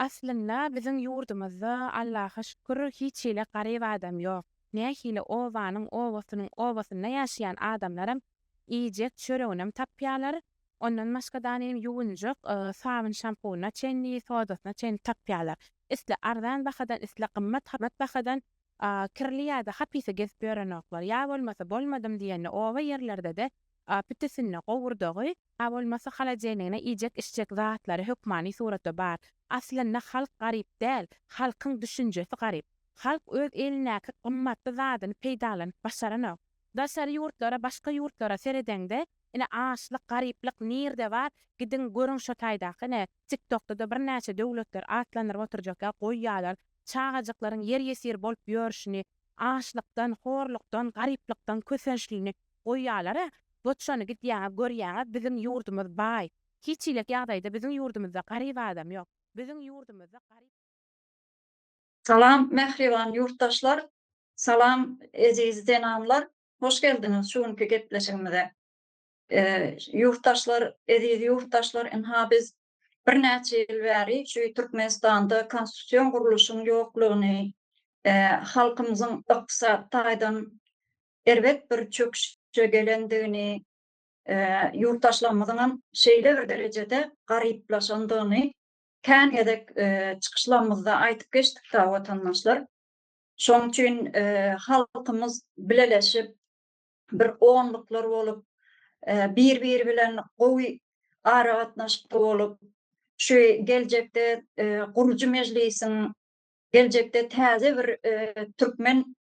Aslynda biziň ýurdumyzda Allaha şükür hiç hili garyp adam ýok. Nähili obanyň obasynyň obasynda ýaşaýan adamlaram iýjek çöreginem tapýalar. Ondan başgadan hem ýuwunjak sabyn-şampunyna çenli, sodasyna çenli tapýalar. Isle arzan bahadan, isle gymmat bahadan kirli ýa-da hapysa gezip ýörenoklar. Ýa bolmasa bolmadym diýende oba ýerlerde-de pitisinde gowurdagy, ýa bolmasa halajelnigine iýjek-içjek zatlary hökmany suratda bar. Aslynda halk garyp däl, halkyň düşünjesi garyp. Halk öz elindäki gymmatly zadyny peýdalanyp başaranok. Daşary ýurtlara, başga ýurtlara seredeňde, ine açlyk, garyplyk nirde bar, gidiň görüň şo taýdaky ine TikTokda-da birnäçe döwletler atlandyryp oturjak ýa goýýalar, çagajyklaryň ýer-ýesir bolup ýörşüni, açlykdan, horlukdan, garyplykdan kösençlini goýýalar-a, wot şony gidýäňiz görýäňiz, biziň ýurdumyz baý. Hiç hilek ýagdaýda biziň ýurdumyzda garyp adam ýok. Biziň ýurdumyzda garyp. Salam mähriban ýurtdaşlar, salam eziz zenanlar, hoş geldiňiz şu günki gepleşigimize. Ýurtdaşlar, eziz ýurtdaşlar, ynha biz birnäçe ýyl bäri şu Türkmenistanda konstitusion gurluşyň ýoklugyny, halkymyzyň ykdysady taýdan erbet bir çöküşe gelendigini, ýurtdaşlarymyzyňam şeýle bir derejede garyplaşandygyny kän gezek çykyşlarymyzda aýdyp geçdik-dä watandaşlar. Şonuň üçin halkymyz bileleşip, bir onluklar bolup, bir-biri bilen gowy aragatnaşykda bolup, şu geljekde gurujy mejlisiň geljekde täze bir türkmen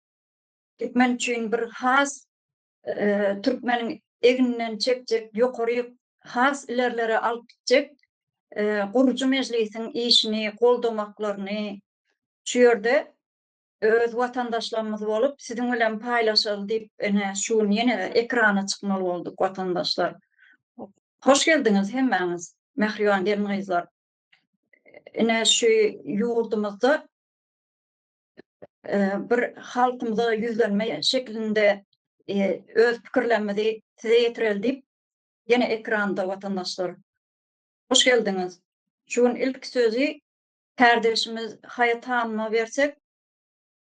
türkmen üçin bir has türkmeniň egninden çekjek, ýokary has ilerlere alyp gitjek gurujy mejlisiň işini goldamaklaryny şu ýerde öz watandaşlarymyz bolup siziň bilen paýlaşaly diýip ine şu gün ýene ekrana çykmaly bolduk watandaşlar. Hoş geldiňiz hemmäňiz mähriban gelin-gyzlar. Ine şu ýurdumyzda bir halkymyza ýüzlenme şeklinde öz pikirlerimizi size ýetireli diýip ýene ekranda watandaşlar. Hoş geldiňiz. Şu gün ilki sözi kärdeşimiz Haýat hanyma bersek.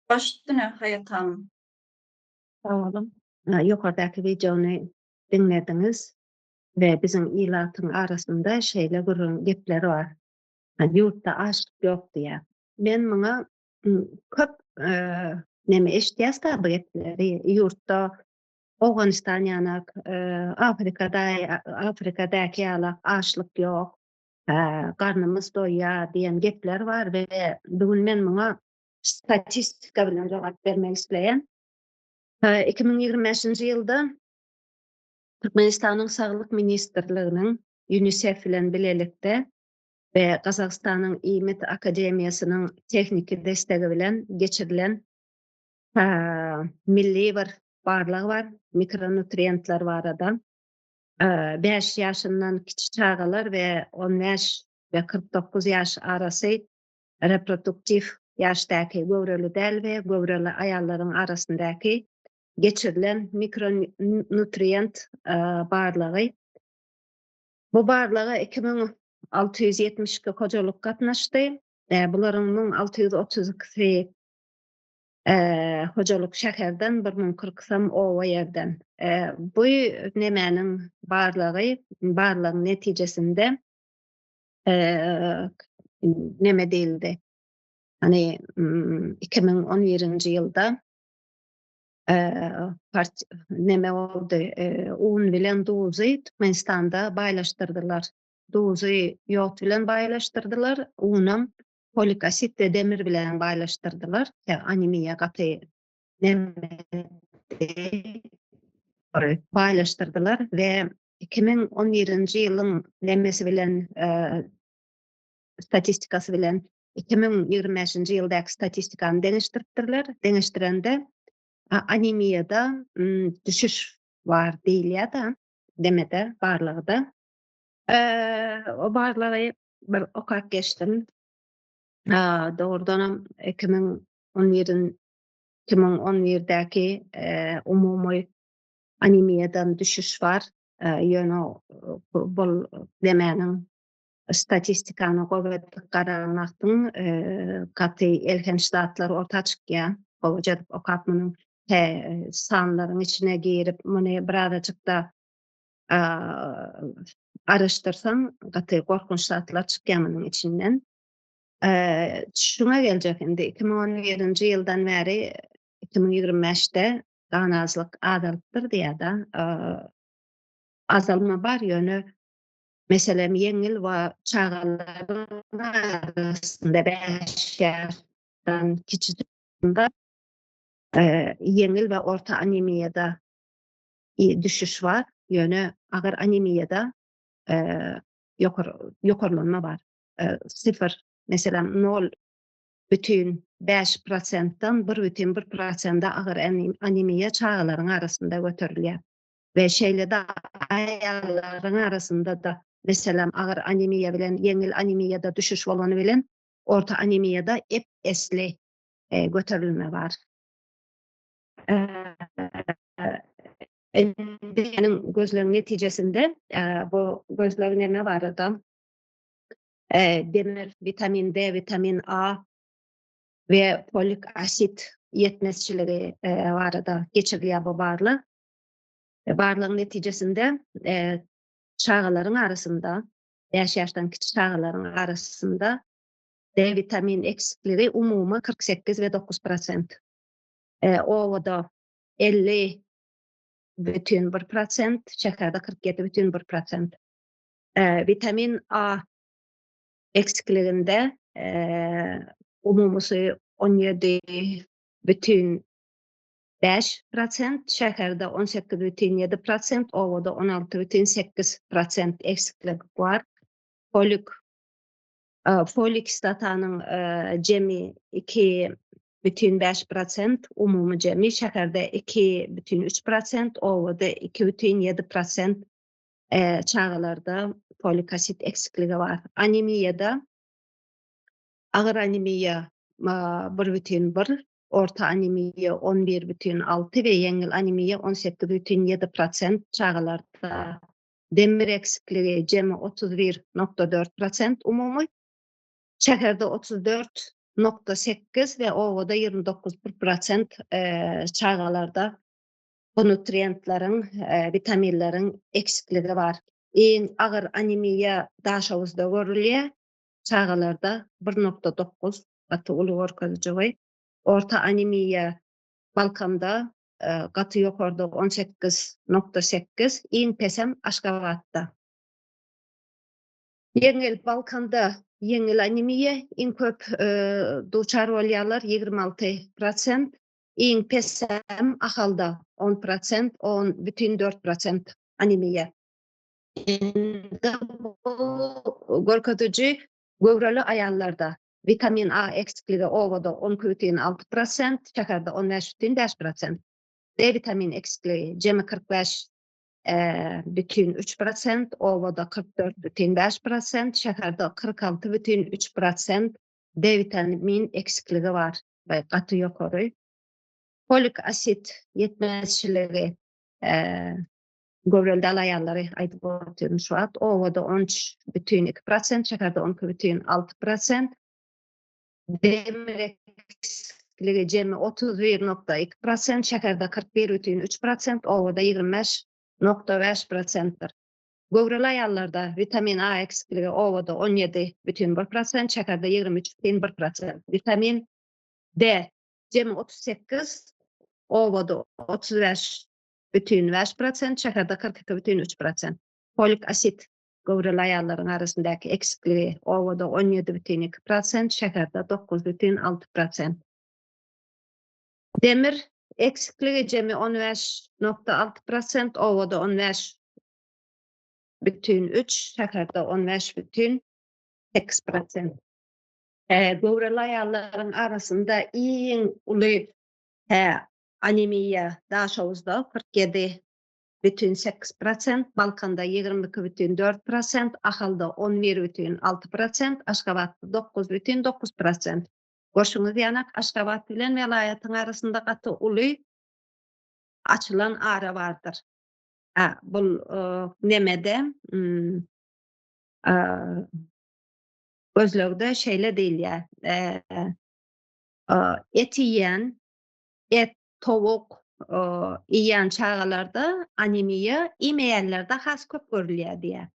Baş üstüne Haýat hanym. Sag boluň. Ýokardaky wideony diňlediňiz we biziň ilatyň arasynda şeýle gürrüň gepler bar. Ýurtda açlyk ýok diýýär. Men muňa köp neme eşitýäs-da bu gepleri. Ýurtda Owganystan ýanak, Afrikada, Afrikadaky ýalak açlyk ýok, garnymyz doýýar diýen gepler bar we bu gün men muňa statistika bilen jogap bermek isleýän. 2025-nji ýylda Türkmenistanyň Saglyk ministrliginiň UNISEF bilen bilelikde we Gazagystanyň Iýmit akademiýasynyň tehniki destegi bilen geçirilen milli bir barlag bar, mikronutrientler barada. 5 ýaşyndan kiçi çagalar we 15 we 49 ýaş arasy reproduktiw ýaşdaky göwreli däl we göwreli aýallaryň arasyndaky geçirilen mikronutrient barlagy. Bu barlaga 2672 hojalyk gatnaşdy. Bularyň 1632-si hojalyk şäherden, 1040-sam oba ýerden. Bu nemäniň barlagy, barlagyň netijesinde neme diýildi? Hani 2011-nji ýylda neme boldy, un bilen duzy Türkmenistanda baýlaşdyrdylar. Duzy ýod bilen baýlaşdyrdylar, unam folik asid we demir bilen baýlaşdyrdylar. Anemiýa gaty baýlaşdyrdylar we 2011-nji ýylyň nemesi bilen statistikasy bilen 2025-nji ýyldaky statistikany deňeşdiripdirler. Deňeşdirende anemiýada düşüş bar diýilýär-de, demede, barlagda. O barlagy bir okap geçdim. Dogrudanam 2011 2011-däki umumy anemiýadan düşüş bar. Ýöne bul demäniň. Statistikany gowy edip garan wagtyň gaty elhenç zatlar orta çykýar. Gowuja edip okap munuň sanlaryň içine girip muny birazajyk-da araşdyrsaň gaty gorkunç zatlar çykýar munuň içinden. Şuňa geljek indi 2011-nji ýyldan bäri 2025-de ganazlyk azalypdyr diýýär-de. Azalma bar ýöne meselem ýeňil we çagalaryň arasynda 5 ýaşdan kiçi ýeňil we orta anemiýada düşüş bar, ýöne agyr anemiýada ýokarlanma bar. Sifr, meselem, nol bütin bäş prosentden bir bütin bir prosende agyr anemiýa çagalaryň arasynda göterilýär. We şeýle-de aýallaryň arasynda-da, meselem, agyr anemiýa bilen ýeňil anemiýada düşüş bolany bilen, orta anemiýada ep-esli göterilme bar. Indi meniň gözlegiň netijesinde bu gözleg näme barada? Demir, witamin D, witamin A we folik asid ýetmezçiligi barada geçirilýär bu barlag. Barlagyň netijesinde çagalaryň arasynda, 5 ýaşdan kiçi çagalaryň arasynda D witamin eksikligi umumy 48 we 9 prosent. Obada 50 bütin 1 prosent, şäherde 47 bütin 1 prosent. Witamin A eksikliginde umumysy 17 bütin 5 prosent, şäherde 18 bütin 7 prosent, obada 16 bütin 8 prosent eksiklik bar. Folik folik kislotanyň jemi 2 bütin 5 prosent, umumy jemi şäherde 2 bütin 3 prosent, obada 2 bütin 7 prosent çagalarda folik asid eksikligi bar. Anemiýada agyr anemiýa 1 bütin 1, orta anemiýa 11 bütin 6 we ýeňil anemiýa 18 bütin 7 prosent çagalarda. Demir eksikligi jemi 31.4 prosent umumy. Şäherde 34.8 we obada 29 prosent çagalarda bu nutrientleriň, witaminleriň eksikligi bar. Iň agyr anemiýa Daşoguzda görülýär. Çagalarda 1.9 gaty uly görkeziji. Orta anemiýa Balkanda gaty ýokarda 18.8, iň pesem Aşgabatda. Ýeňil Balkanda ýeňil anemiýa iň köp duçar bolýarlar 26 prosent. Iň pesem Ahalda 10 prosent, 10,4 prosent anemiýa. Indi bu görkeziji göwreli aýallarda witamin A eksikligi obada 12,6 prosent, şäherde 15,5 prosent. D witamin eksikligi jemi 45 bütin 3 prosent, obada 44,5 prosent, şäherde 46,3 prosent D witamin eksikligi bar we gaty ýokary. Folik asid ýetmezçiligi göwreli däl aýallary aýdyp otyryn şu wagt. Obada 13,2 prosent, şäherde 12,6 prosent. Demir eksikligi jemi 31,2 prosent, şäherde 41,3 prosent, obada 25,5 prosentdir. Göwreli aýallarda witamin A eksikligi obada 17,1 prosent, şäherde 23,1 prosent. Witamin D jemi 38, obada 35,5 prosent, şäherde 42,3 prosent. Folik asid göwreli aýallaryň arasyndaky eksikligi obada 17,2 prosent, şäherde 9,6 prosent. Demir eksikligi jemi 15,6 prosent, obada 15 bütin 3, şäherde 15,8 prosent. Göwreli aýallaryň arasynda iň uly anemiýa Daşoguzda 47 bütin 8 prosent, Balkanda 22 bütin 4 prosent, Ahalda 11 bütin 6 prosent, Aşgabatda 9 bütin 9 prosent. Görşüňiz ýanak Aşgabat bilen welaýatyň arasynda gaty uly açylan ara bardyr. Ha, bul nemede? Gözlegde şeýle diýilýär, et iýen, et, towuk iýen çagalarda anemiýa iýmeýänlerde has köp görülýär diýýär.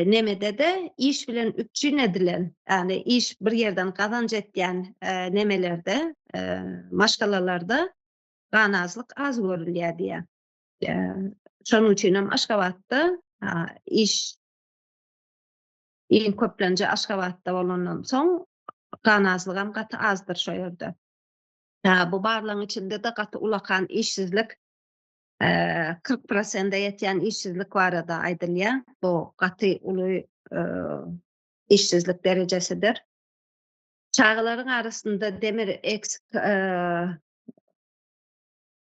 Nemede-de iş bilen üpjün edilen, ýagny iş bir ýerden gazanç etýän nemelerde, maşgalalarda ganazlyk az görülýär diýýär. Şonuň üçin hem Aşgabatda iş iň köplenje Aşgabatda bolandan soň ganazlygam gaty azdyr şo ýerde. Bu barlagyň içinde-de gaty ulakan işsizlik 40 prosente ýetýän işsizlik barada aýdylýar. Bu gaty uly işsizlik derejesidir. Çagalaryň arasynda demir eksik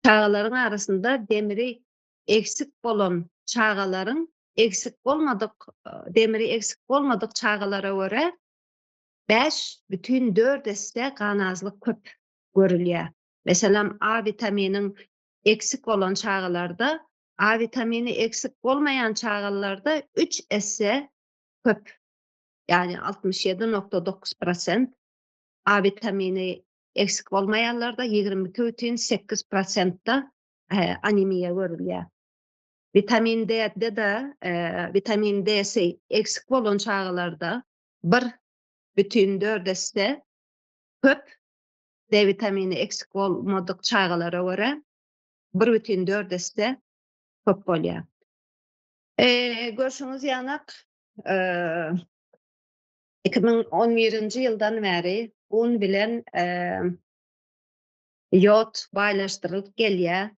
çagalaryň arasynda demiri eksik bolan çagalaryň eksik bolmadyk demiri eksik bolmadyk çagalara görä 5,4 esse ganazlyk köp görülýär. Meselem, A witaminiň eksik bolan çagalarda A witamini eksik bolmaýan çagalarda 3 esse köp. Ýagny 67.9 prosent A witamini eksik bolmaýanlarda 22,8 prosentde anemiýa görülýär. Witamin D-de witamin D-si eksik bolan çagalarda 1,4 esse köp D witamini eksik bolmadyk çagalara görä 1,4 esse köp bolýar. Görşüňiz ýanak 2011-nji ýyldan bäri un bilen ýod baýlaşdyrylyp gelýär.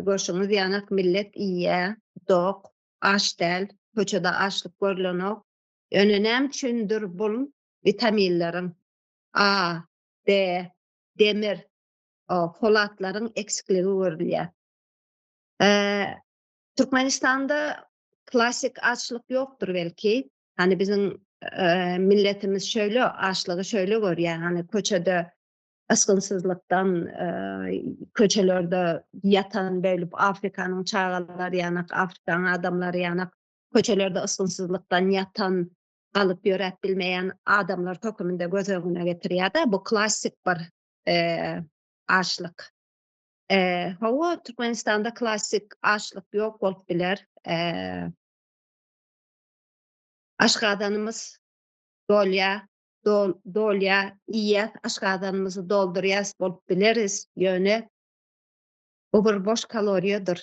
Görşüňiz ýanak millet iýýär, dok, aç däl, köçede açlyk görlenok. Ýöne näme üçindir bul witaminleriň A, D, demir, polatlaryň eksikligi görülýär. Türkmenistanda klassik açlyk ýokdur belki. Hani biziň milletimiz şöyle açlygy şöyle görýär. Hani köçede ysgynsyzlykdan köçelerde ýatan bölüp Afrikanyň çagalary ýanak, Afrikanyň adamlary ýanak köçelerde ysgynsyzlykdan ýatan galyp ýöräp bilmeýän adamlar höküminde göz öňüne getirýär-de, bu klassik bir açlyk. Hawa, Türkmenistanda klassik açlyk ýok bolup biler. Aşgazanymyz dolýar, dolýar, iýýäs, aşgazanymyzy doldurýas bolup bileris, ýöne bu bir boş kaloriýadyr.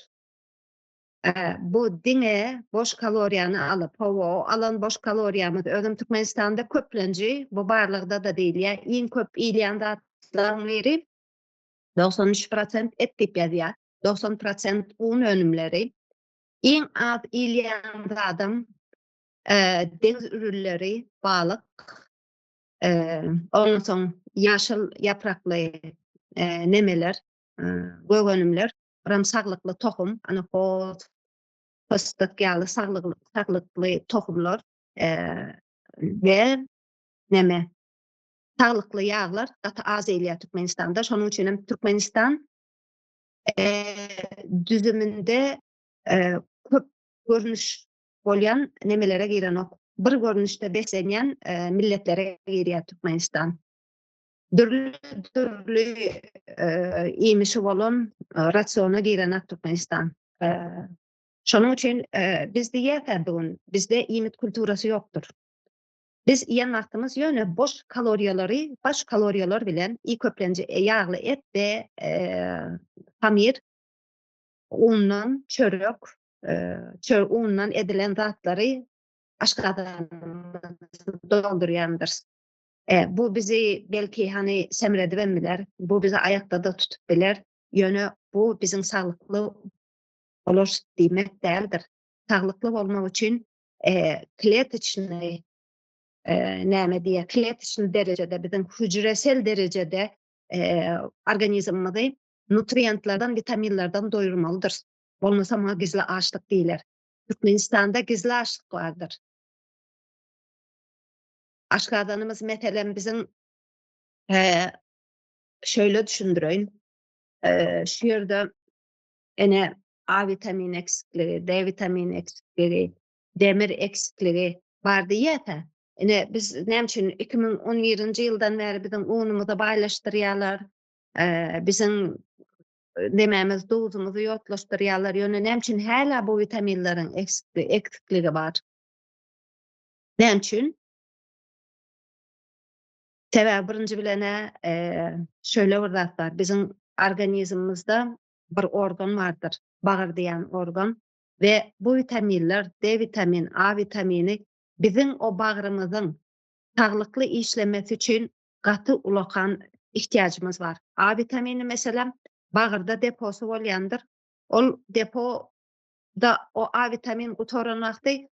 Bu diňe boş kaloriýany alyp, hawa, o alan boş kaloriýamyz, özem Türkmenistanda köplenji, bu barlagda-da diýilýär, iň köp iýilýän zatlaryň biri 93 prosent et diýip ýazýar, 90 prosent un önümleri. Iň az iýilýän zadam deňiz ürünleri, balyk, ondan soň ýaşyl ýaprakly nemeler, gök önümler. Biram saglykly tohum, ana hoz, fysdyk ýaly saglykly tohumlar we neme saglykly ýaglar gaty az iýilýär Türkmenistanda. Şonuň üçin hem Türkmenistan düzüminde köp görnüş bolýan nemelere girenok. Bir görnüşde beslenýän milletlere girýär Türkmenistan. Dürli-dürli iýmişi bolan rasiona girenak Türkmenistan. Şonuň üçin biz diýýäs bu gün bizde iýmit kulturasy ýokdur. Biz iýen wagtymyz ýöne boş kaloriýalary, baş kaloriýalar bilen i köplenç ýagly et we hamyr undan çörek, çörek undan edilen zatlary aşgazanymyzy doldurýandyrys. Bu bizi belki hany semredibem biler, bu bizi aýakda-da tutup biler, ýöne bu biziň saglykly bolarys diýmek däldir. Saglykly bolmak üçin kletoçnyý näme diýýär, kletoçnyý derejede biziň hüjresel derejede organizmimizi nutrientlerden, witaminlerden doýurmalydyrys. Bolmasa muňa gizli açlyk diýler. Türkmenistanda gizli açlyk bardyr. Aşgazanymyz meselem biziň şöyle düşündireýin. Şu ýerde ene A witamin eksikligi, D witamin eksikligi, demir eksikligi bar diýýär-de. Ine biz näme üçin 2011-nji ýyldan bäri biziň unumyzy baýlaşdyrýarlar, biziň nemämiz duzumyzy ýotlaşdyrýarlar, ýöne näme üçin hälä bu witaminleriň eksikligi bar? Näme üçin? Sebäbi birinji bilen-ä şöyle bir zat bar, biziň organizmimizde bir organ bardyr, bagyr diýen organ we bu witaminler D witamin, A witamini biziň o bagrymyzyň saglykly işlemesi üçin gaty ulakan ihtiýajymyz bar. A witamini meselem bagyrda deposy bolýandyr. Ol depo da o A witamin gutaran wagty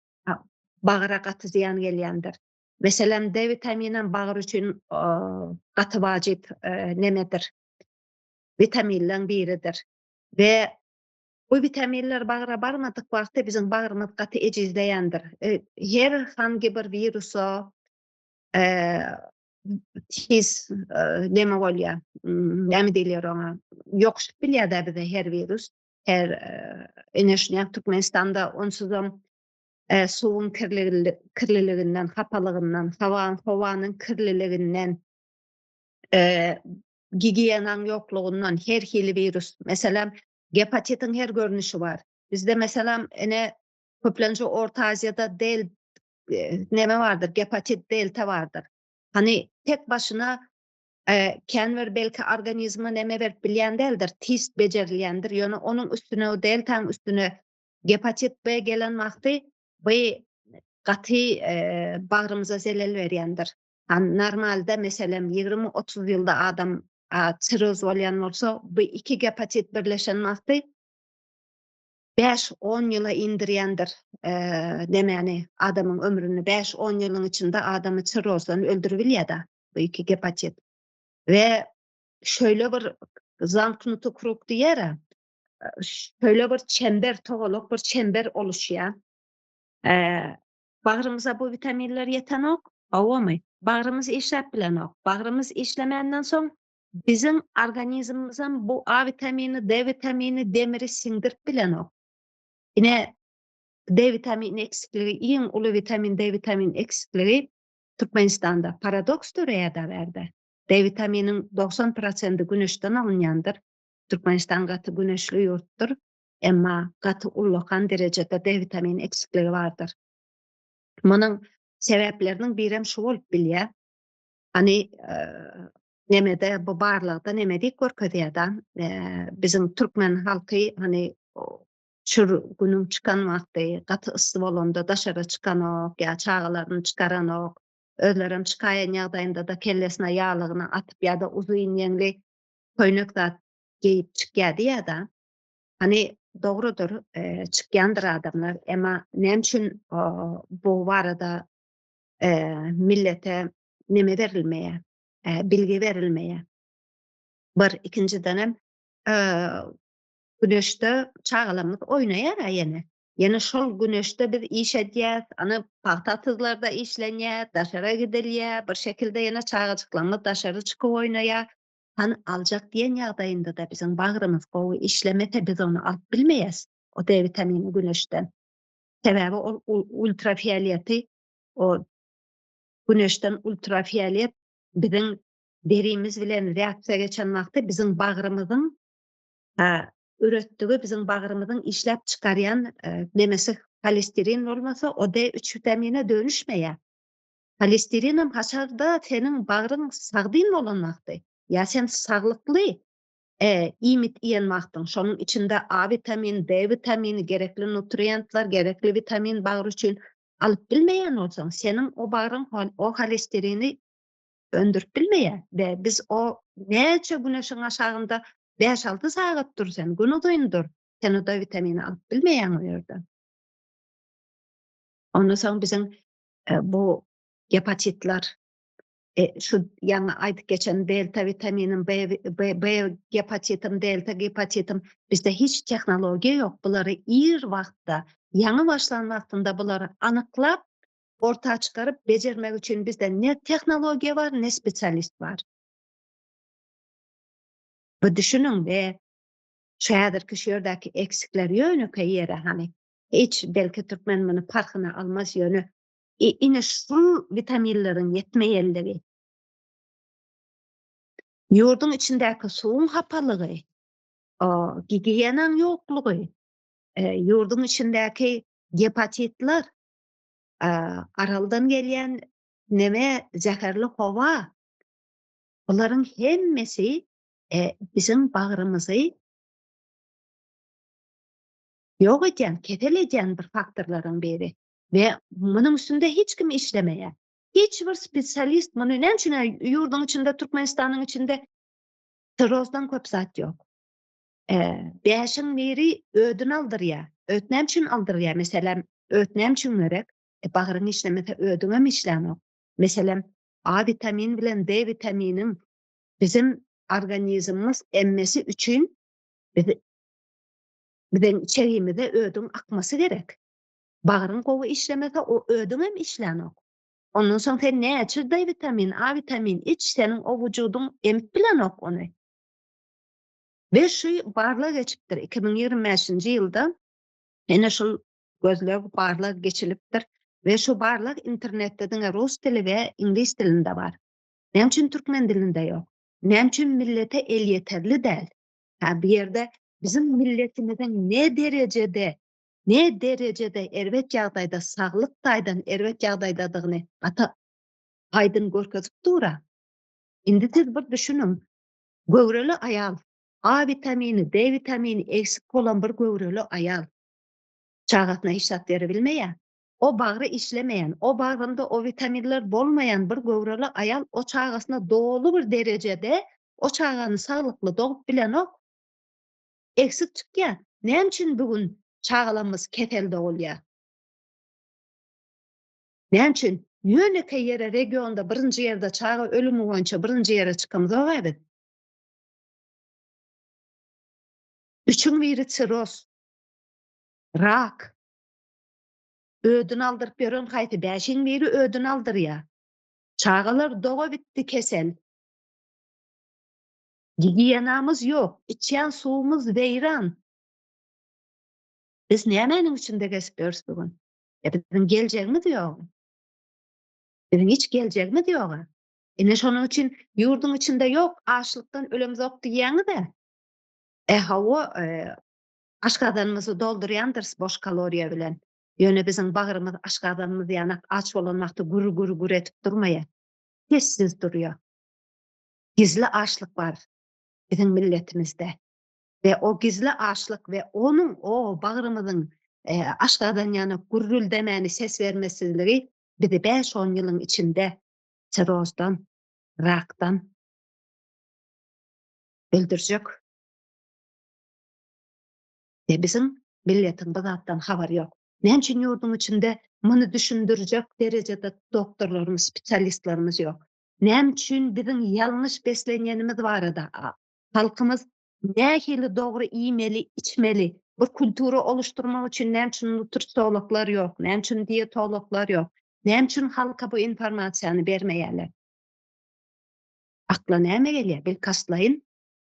bagyra gaty zyýan gelýändir. Meselem D witaminem bagyr üçin gaty wajyp nemedir. Witaminleň biridir. We Bu witaminler bagra barmadyk wagty biziň bagrymyz gaty ejizleýändir. Her hangi bir wirusa tiz neme bolýar, näme diýilýär oňa, ýokuşyp bilýär-dä bize her wirus. Her ine şuny Türkmenistanda onsuzam suwuň kirliliginden, hapalygyndan, howanyň kirliliginden gigiýenaň ýoklugyndan her hili wirus, meselem, gepatitiň her görnüşi bar. Bizde meselem, ine, köplenç Orta Aziýada del neme bardyr, gepatit delta bardyr. Hany tek başyna kän bir belki organizme neme berip bilýän däldir, tiz bejerilýändir, ýöne onuň üstüne o deltaň üstüne gepatit B gelen wagty bu gaty bagrymyza zelel berýändir. Normalda meselem 20-30 ýylda adam sirroz bolýan bolsa, bu iki gepatit birleşen wagty 5-10 ýyla indirýändir nemäni, adamyň ömrüni 5-10 ýylyň içinde adamy sirrozdan öldüribilýär-de bu iki gepatit. We şöyle bir zamknuty krug diýer, şöyle bir çember, togalak bir çember oluşýar. Bagrymyza bu witaminler ýetenok, hawamy? Bagrymyz işläp bilenok. Bagrymyz işlemänden soň biziň organizmimizem bu A witamini, D witamini, demiri siňdirip bilenok. Ine D witamini eksikligi iň uly witamin D witamin eksikligi Türkmenistanda paradoks döreýär-dä bärde. D witaminiň 90 prosendi güneşden alynýandyr. Türkmenistan gaty güneşli ýurtdur. Emma gaty ullakan derejede D witamini eksikligi bardyr. Munuň sebäpleriniň birem şu bolup bilýär. Hany nemede bu barlagda neme diýip görkezýär-da, biziň türkmen halky hany çür günüň çykan wagty gaty yssy bolanda daşara çykanok ýa çagalaryny çykaranok, özlerem çykaýan ýagdaýynda-da kellesine ýaglygyny atyp ýa-da uzyn ýeňli köýnek zat geýip çykýar diýýär-da. Hany dogrudyr, çykýandyr adamlar, emma näme üçin bu barada millete neme berilmeýär, bilgi berilmeýär? Bir, ikinjidenem güneşde çagalarymyz oýnaýar-a ýene. Ýene şol güneşde biz iş edýäs, ana pagta atyzlarda işlenýär, daşara gidilýär, bir şekilde ýene çagajyklarymyz daşary çykyp oýnaýar. Hany aljak diýen ýagdaýynda-da biziň bagrymyz gowy işlemese biz ony alyp bilmeýäs, o D witamini güneşden. Sebäbi ol ultrafioleti, o güneşden ultrafiolet biziň derimiz bilen reaksiýa geçen wagty biziň bagrymyzyň üretdigi, biziň bagrymyzyň işläp çykarýan nemesi holesterin bolmasa, o D3 witamine dönüşmeýär. Holesterinam haçanda seniň bagryň sagdyn bolan wagty, ýa sen saglykly iýmit iýen wagtyň, şonuň içinde A witamin, D witamini, gerekli nutrientler, gerekli witamin bagry üçin alyp bilmeýän bolsaň, seniň o bagryň o holesterini öndürip bilmeýär we biz o näçe güneşiň aşagynda bäş-alty sagat dur sen, gün uzyn dur, sen o D witamini alyp bilmeýäň o ýerde. Ondan soň biziň bu gepatitler şu ýaňy aýdyp geçen delta witaminim, B, B, B gepatitim, delta gepatitim bizde hiç tehnologiýa ýok. Bulary ir wagtda, ýaňy başlan wagtynda bulary anyklap, orta çykaryp bejermek üçin bizde ne tehnologiýa bar, ne spesialist bar. Bu düşüniň we şu häzirki şu ýerdäki eksikler ýönekeý ýere hany hiç belki türkmen muny parhyna almaz ýöne. Ine şul witaminleriň ýetmeýänligi. Ýurduň içindäki suwuň hapalygy, gigiýenaň ýoklugy, ýurduň içindäki gepatitler, Araldan gelýän neme zäherli howa, bularyň hemmesi biziň bagrymyzy ýok edýän, kesel edýän bir faktorlaryň biri we munuň üstünde hiç kim işlemeýär. Hiç bir spesialist muny näme üçin ýurduň içinde Türkmenistanyň içinde sirrozdan köp zat ýok. Bäşiň biri ödün aldyrýar. Öt näme üçin aldyrýar? Meselem, öt näme üçin gerek? E, bagryň işlemese ödüňem işlänok. Meselem, A witamin bilen D witaminiň bizim organizmimiz emmesi üçin biz biziň içegimize ödüň akmasy gerek. Bagryň gowy işlemese o ödüňem işlänok. Ondan soň sen näçe D witamin, A witamin iç, seniň o wujudyň emip bilenok ony. We şu barlag geçipdir 2025-nji ýylda ene şul gözleg barlag geçilipdir we şu barlag internetde diňe rus dili we iňlis dilinde bar. Näme üçin türkmen dilinde ýok? Näme üçin millete elýeterli däl? Hä bu ýerde biziň milletimiziň ne derejede ne derejede erbet ýagdaýda saglyk taýdan erbet ýagdaýdadygyny gaty aýdyň görkezip dur-a. Indi siz bir düşüniň, göwreli aýal, A witamini, D witamini egsik bolan bir göwreli aýal çagasyna hiç zat berebilmeýär. O bagry işlemeýän, o bagrynda o witaminler bolmaýan bir göwreli aýal o çagasyna doly bir derejede o çagany saglykly dogup bilenok. Egsik çykýar. Näme üçin bu gün çagalarymyz kesel dogulýar? Näme üçin? Ýönekeý ýere regionda birinji ýerde çaga ölümi boýunça birinji ýere çykamzog-a biz. Üçüň biri sirroz, rak, ödüni aldyryp ýören haýsy bäşiň biri ödüni aldyrýar. Çagalar doga bitdi kesel. Gigiýenamyz ýok, içýän suwumyz weýran. Biz nämäniň içinde gezip ýörüs bu gün? E biziň geljegimiz ýok. Biziň hiç geljegimiz ýog-a. Ine şonuň üçin ýurduň içinde ýok, açlykdan ölemzok diýýäňiz-ä. E hawa, e, aşgazanymyzy doldurýandyrys boş kaloriýa bilen. Ýöne biziň bagrymyz aşgazanymyz ýanak aç bolan wagty gür gür gür edip durmaýar. Sessiz durýar. Gizli açlyk bar biziň milletimizde. We o gizli açlyk we onuň o bagrymyzyň e, aşgazan ýanak gürrüldemäni ses bermesizligi bizi 5-10 ýylyň içinde sirrozdan, rakdan öldürjek. We biziň milletiň bu zatdan habary ýok. Näme üçin ýurduň içinde muny düşündirjek derejede doktorlarymyz, spesialistlerimiz ýok? Näme üçin biziň ýalňyş beslenýänimiz barada halkymyz nähili dogry iýmeli, içmeli, bir kultura oluşdurmak üçin näme üçin nutrisiologlar ýok, näme üçin diýetologlar ýok? Näme üçin halka bu informasiýany bermeýärler? Akla näme gelýär? Bilkastlaýyn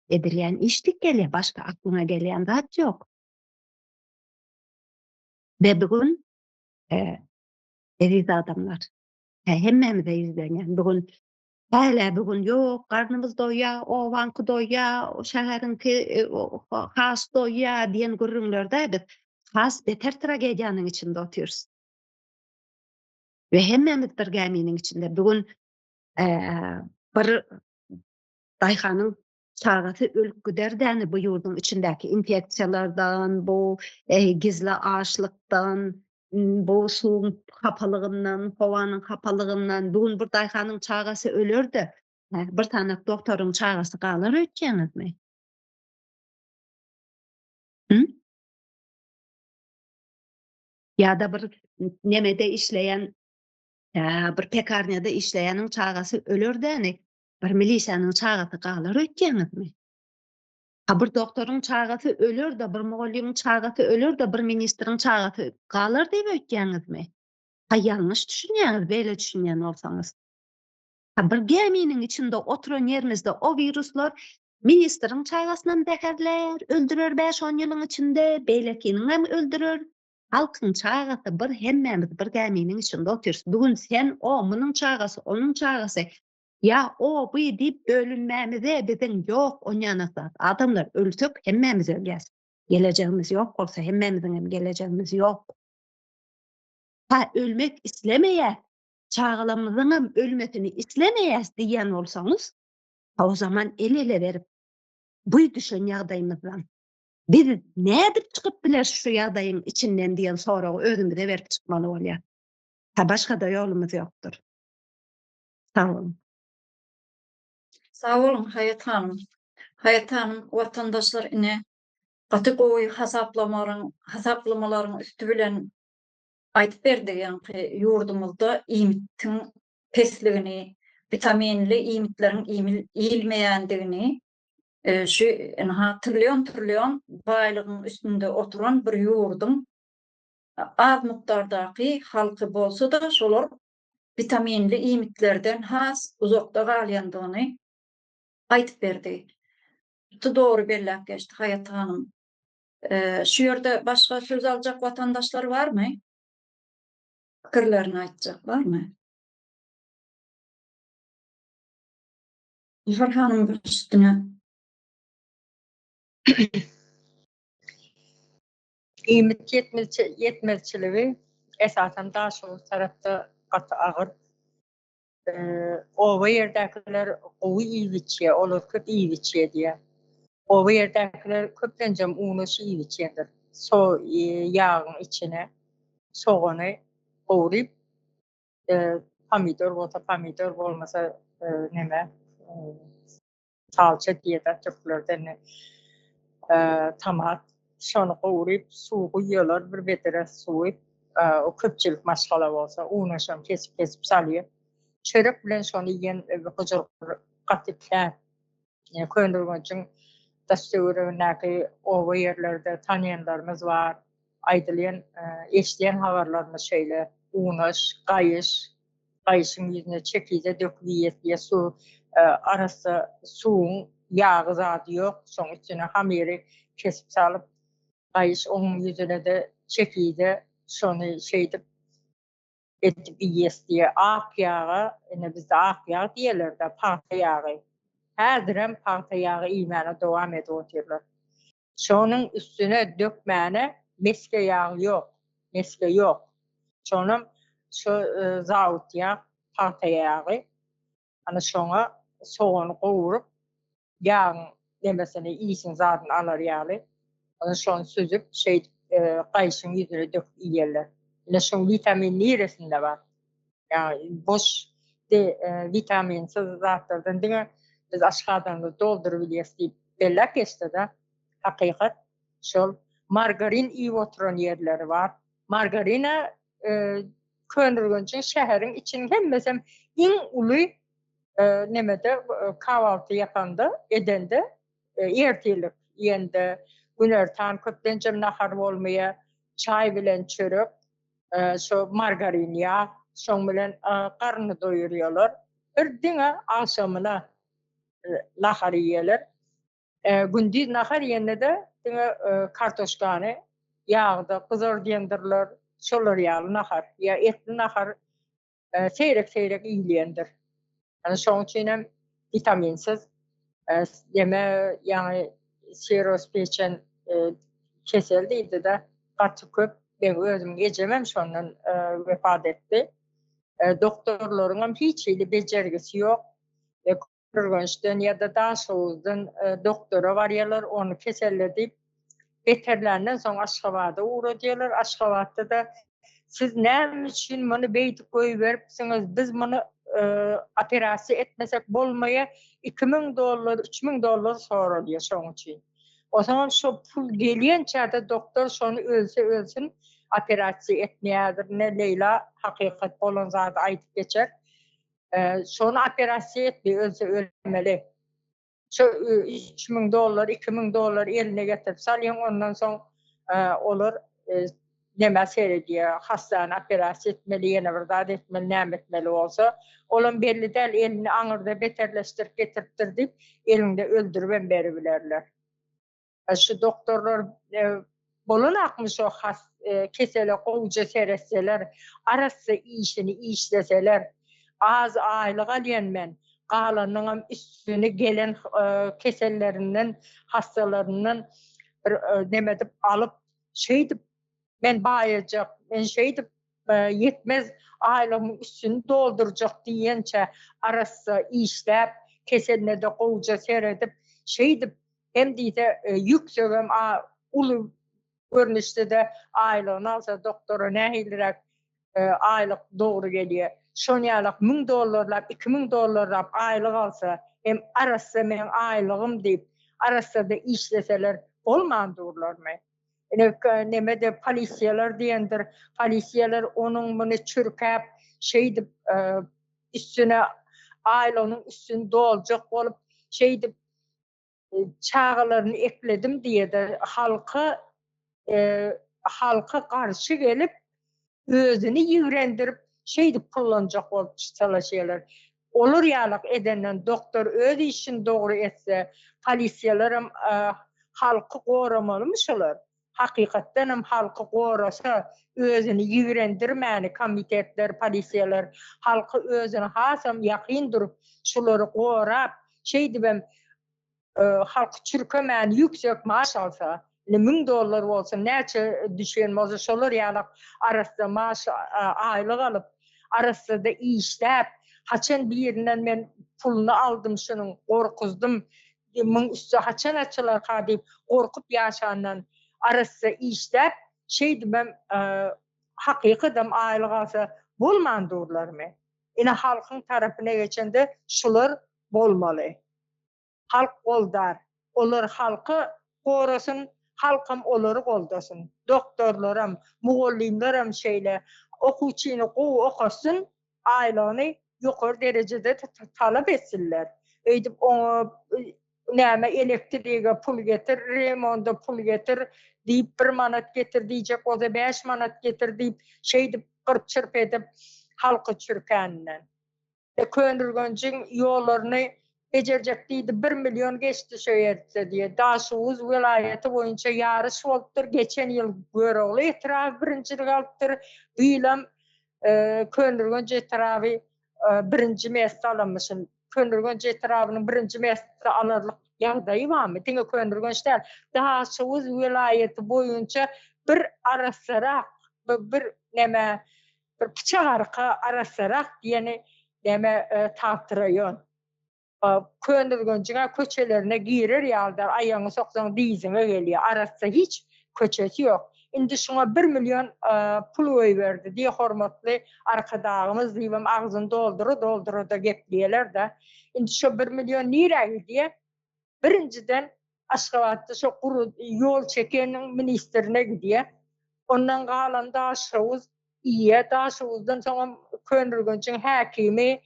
edilýän iş dik gelýär, başga aklyňa gelýän zat ýok. We bu gün e, eziz adamlar, e, hemmämize ýüzlenýän. Bu gün hälä bu gün ýok, garnymyz doýýar, obaňky doýýar, şäheriňki e, has doýýar diýen gürrüňlerde biz has beter tragediýanyň içinde otyrys. We hemmämiz bir gäminiň içinde. Bu gün e, bir daýhanyň çagasy ölüp gider däni bu ýurduň içindäki infeksiýalardan, bu e, gizli açlykdan, bu suwuň hapalygyndan, howanyň hapalygyndan bu gün bir daýhanyň çagasy öler-de, bir sany doktoryň çagasy galar öýtýäňizmi? Hı? Ýa-da bir nemede işleýän, bir pekarnýada işleýäniň çagasy öler däni, Bir milisiýanyň çagasy galar öýtýäňizmi? Ha bir doktoryň çagasy öler-de, bir mugallymyň çagasy öler-de, bir ministriň çagasy galar diýip öýtýäňizmi? Ha ýalňyş düşünýäňiz beýle düşünýän bolsaňyz. Ha bir gäminiň içinde oturan ýerimizde o wiruslar ministriň çagasynam zäherlär, öldürer bäş-on ýylyň içinde, beýlekiniňem öldürer. Halkyň çagasy bir hemmämiz bir gäminiň içinde otyrys. Bu gün sen o, munuň çagasy, onuň çagasy ýa o, bu diýip bölünmämize biziň ýok onýana zat. Adamlar ölsek hemmämiz ölýäs. Gelejegimiz ýok bolsa hemmämiziňem gelejegimiz ýok. Ha ölmek islemeýäs, çagalarymyzyňam ölmesini islemeýäs diýýän bolsaňyz, ha o zaman el-ele berip bu düşen ýagdaýymyzdan biz nädip çykyp bileris şu ýagdaýyň içinden diýen soragy özümize berip çykmaly bolýar. Ha başga-da ýolumyz ýokdur. Sag boluň. Sag boluň Haýat hanym. Haýat hanym watandaşlar ine gaty gowy hasaplamaryň hasaplamalaryň üsti bilen aýdyp berdi ýaňky ýurdumyzda iýmitiň pesligini, witaminli iýmitleriň iýilmeýändigini şu ynha trillion-trillion baýlygyň üstünde oturan bir ýurduň az mukdardaky halky bolsa-da şolar witaminli iýmitlerden has uzakda galýandygyny aýdyp berdi. Gaty dogry belläp geçdi Haýat hanym. Şu ýerde başga söz aljak watandaşlar barmy? Pikirlerini aýtjak barmy? Bahar hanym baş üstüne. Iýmit ýetmezçiligi esasan Daşoguz tarapda gaty agyr. Oba ýerdäkiler gowy iýip içýär, olar köp iýip içýär diýýär. Oba ýerdäkiler köplenjem unaş iýip içýändir. So ýagyň içine sogany gowrup, pomidor bolsa pomidor, bolmasa neme salça diýýär türklerde indi tomat şony gowrup suw guýýarlar bir bedre suwy o köpçülik maşgala bolsa unaşam kesip kesip salýar çörek bilen şony iýen hojalyklar gaty kän Köneürgenjiň daş-töweregindäki oba ýerlerde tanýanlarymyz bar. Aýdylýan, eşidýän habarlarymyz şeýle, unaş, gaýyş, gaýyşyň ýüzüne çekize döküp iýes diýýär, suw, arassa suwuň ýagy zady ýok, şoň üstüne hamyry kesip salyp, gaýyş onuň ýüzüne-de çekize, şony şeýdip edip iýes diýýär. Ak ýaga, ine bizde ak ýag diýerler-de, pagta ýagy. Häzirem pagta ýagy iýmäne dowam edip otyrlar. Şonuň üstüne dökmäne mesge ýagy ýok. Mesge ýok. Şonam şo zawut ýag, pagta ýagy. Ana şoňa sogany gowrup, ýagyň nemesini, iýsiň zadyny alar ýaly, ana şony süzüp, şeýdip gaýşyň ýüzüne döküp iýerler. Ine şoň witamin niresinde bar? Ýa boş de witaminsiz zatlardan diňe biz aşgazanymyzy doldurybilýäs diýip belläp geçdi-de. Hakykat şol. Margarin iýip oturan ýerleri bar. Margarina Köneürgenjiň şäheriň içiniň hemmesem iň uly nemede kahwalty ýapanda edende ertirlik iýende günortan köplenjem nahar bolmaýar çaý bilen çörek şo margarin ýag şoň bilen garnyny doýurýarlar bir diňe agşamyna nahar iýýärler gündiz nahar iýende-de diňe kartoşkany ýagda gyzardýandyrlar şolar ýaly nahar ýa etli nahar seýrek-seýrek iýilýändir. Ýani şoň üçin hem witaminsiz ýeme ýaňy siroz peçen kesel diýdi-de gaty köp. Meň özümiň ejem hem şondan wepat etdi. Doktorlaryň hem hiç hili bejergisi ýok. Ürgençden ýa-da Daşoguzdan doktora barýarlar, ony keselle diýip, beterländen soň Aşgabada ugradýarlar. Aşgabatda-da siz näme üçin muny beýdip goýberipsiňiz, biz muny operasiýa etmesek bolmaýar, 2000 dollar, 3000 dollar soralýar şoň üçin. Onsoňam şo pul gelýänçä-de doktor şony ölse ölsün, operasiýa etmeýärdir. Ine, Leýla hakykat bolan zady aýdyp geçer. Şony operasiýa etdi, ölse ölmeli. Şo 3000 dollar, 2000 dollar eline getirip salýaň, ondan soň olar nämä seredýär, hassany operasiýa etmeli, ýene bir zat etmeli, näme etmeli bolsa, olam belli däl, elini aňyrda beterleşdirip getiripdir diýip, eliňde öldüribem beribilerler. Şu doktorlar. Bolanakmy şo has kesele gowja seretseler, arassa işini işleseler. Az aýlyk alýan men, galanyňam üstüni gelen kesellerinden, hassalaryndan bir nemedip alyp, şeýdip men baýajak, men şeýdip ýetmez aýlygymyň üstüni doldurjak diýençä arassa işläp, keseline-de gowja seredip, şeýdip hem diýse ýüksegem uly görnüşde-de aýlygyny alsa doktora nähiliräk aýlyk dogry gelýär. Şon ýalak 1000 dollarlap, 2000 dollarlap aýlyk alsa, hem arassa meň aýlygym diýip, arassa-da işleseler bolman durlarmy? Ine neme-de polisiýalar diýendir. Polisiýalar onuň muny çürkäp, şeýdip üstüne aýlygynyň üstüni doljak bolup, şeýdip çagalaryny ekledim diýede halka halka garşy gelip özüni ýigrendirip şeýdip pullanjak bolup çalyşýarlar. Olar ýalak edenden doktor öz işini dogry etse, polisiýalaram halky goramalymy şolar? Hakykatdanam halky gorasa, özüni ýigrendirmäni komitetler, polisiýalar halky özüne hasam ýakyn durup şulary gorap, şeýdibem halky çürkemän ýüksek maaş alsa, indi 1000 dollar bolsun, näçe düşen bolsa şolar ýalak arassa maaş aýlyk alyp, arassada işläp, haçan birinden men puluny aldym şunuň, gorkuzdym, muň üsti haçan açylarka diýip gorkup ýaşandan arassa işläp, şeýdibem hakykadam aýlyk alsa bolman durlarmy? Ine halkyň tarapyna geçende şular bolmaly. Halk goldar. Olar halky gorasyn, halkam olary goldasyn. Doktorlaram, mugallymlaram şeýle. Okuwçyny gowy okatsyn, aýlygyny ýokary derejede talap etsinler. Öýdüp oňa näme elektrige pul getir, remonda pul getir diýip bir manat getir diýjek bolsa 5 manat getir diýip şeýdip gyrp-çyrp edip halky çürkäninden. Köneürgenjiň ýollaryny bejerjek diýdi, bir million geçdi şo ýerde diýýär. Daşoguz welaýaty boýunça ýaryş bolupdyr, geçen ýyl Görogly etraby birinjilik alypdyr, bu ýylam Köneürgenç etraby birinji mesta alanmyşyn. Köneürgenç etrabynyň birinji mesta alarlyk ýagdaýy barmy? Diňe Köneürgenç däl, Daşoguz welaýaty boýunça bir arassarak, bir näme Bir pyçak arka arassarak diýeni näme Tagt raýon. Köneürgenjiň-ä köçelerine girer ýaly däl, aýagyňy soksaň dyzyňa gelýär. Arassa hiç köçesi ýok. Indi şuňa bir million pul goýberdi diýe hormatly Arkadagymyz diýibem agzyny doldura-doldura-da gepleýärler-de. Indi şo bir million nirä gidýär? Birinjiden Aşgabatda şo gury ýol çekeniň ministrine gidýär. Ondan galan Daşhowuz iýýär. Daşhowuzdan soňam Köneürgenjiň häkimi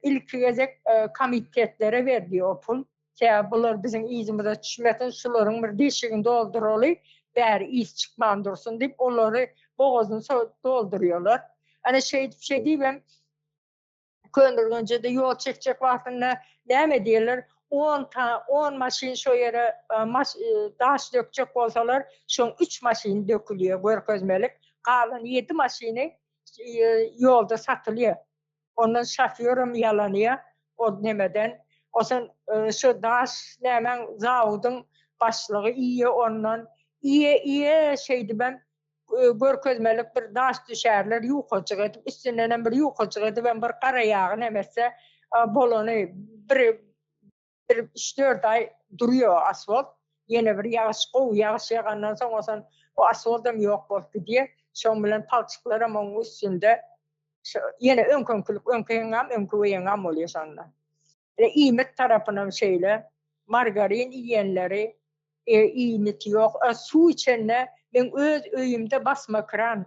ilki gezek komitetlere berdi o pul. Sebäbi bular biziň yzymyza düşmesin, şularyň bir deşigini dolduraly, bäri yz çykman dursun diýip, olary bogazyny doldurýarlar. Ana şeýdip şeýdibem Köneürgenje-de ýol çekjek wagtynda näme diýerler? On ta on maşyn şo ýere maş daş dökjek bolsalar, şoň üç maşyny dökülýär görkezmelik. Galan ýedi maşyny ýolda satylýar. Ondan şofýoram ýalanýar o nemeden. Osan şo daş nämäň zawudyň başlygy iýýär ondan. Iýe iýe şeýdibem görkezmelik bir daş düşärler ýukajyk edip üstündenem bir ýukajyk edibem bir gara ýagy neme etse bolany bir bir üç dört aý durýar asfalt ýene bir ýagyş gowy ýagyş ýagandan soň bolsa o asfaltam ýok bolup gidýär şoň bilen palçyklaram onuň üstünde ýene öňküňkilik öňki heňňam öňki weýeňňam bolýar şonda. Iýmit tarapynam şeýle margarin iýenleri iýmiti ýok. Suw içende meň öz öýümde basma kran,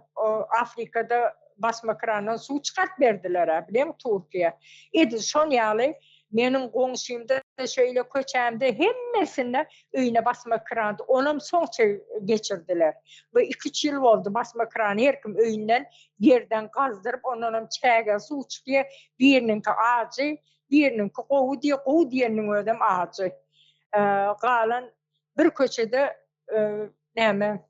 Afrikada basma krandan suw çykaryp berdiler-ä, bileňmi Türkiýe. Edil şon ýaly meniň goňşymda şeýle köçämde hemmesinde öýüne basma krandy. Onam soň geçirdiler. Bu iki-üç ýyl boldy basma krany her kim öýünden ýerden gazdyryp ondanam çäge suw çykýar. Biriniňki ajy, biriniňki gowy diýýär, gowy diýeniniň özem ajy. Galan bir köçede. Näme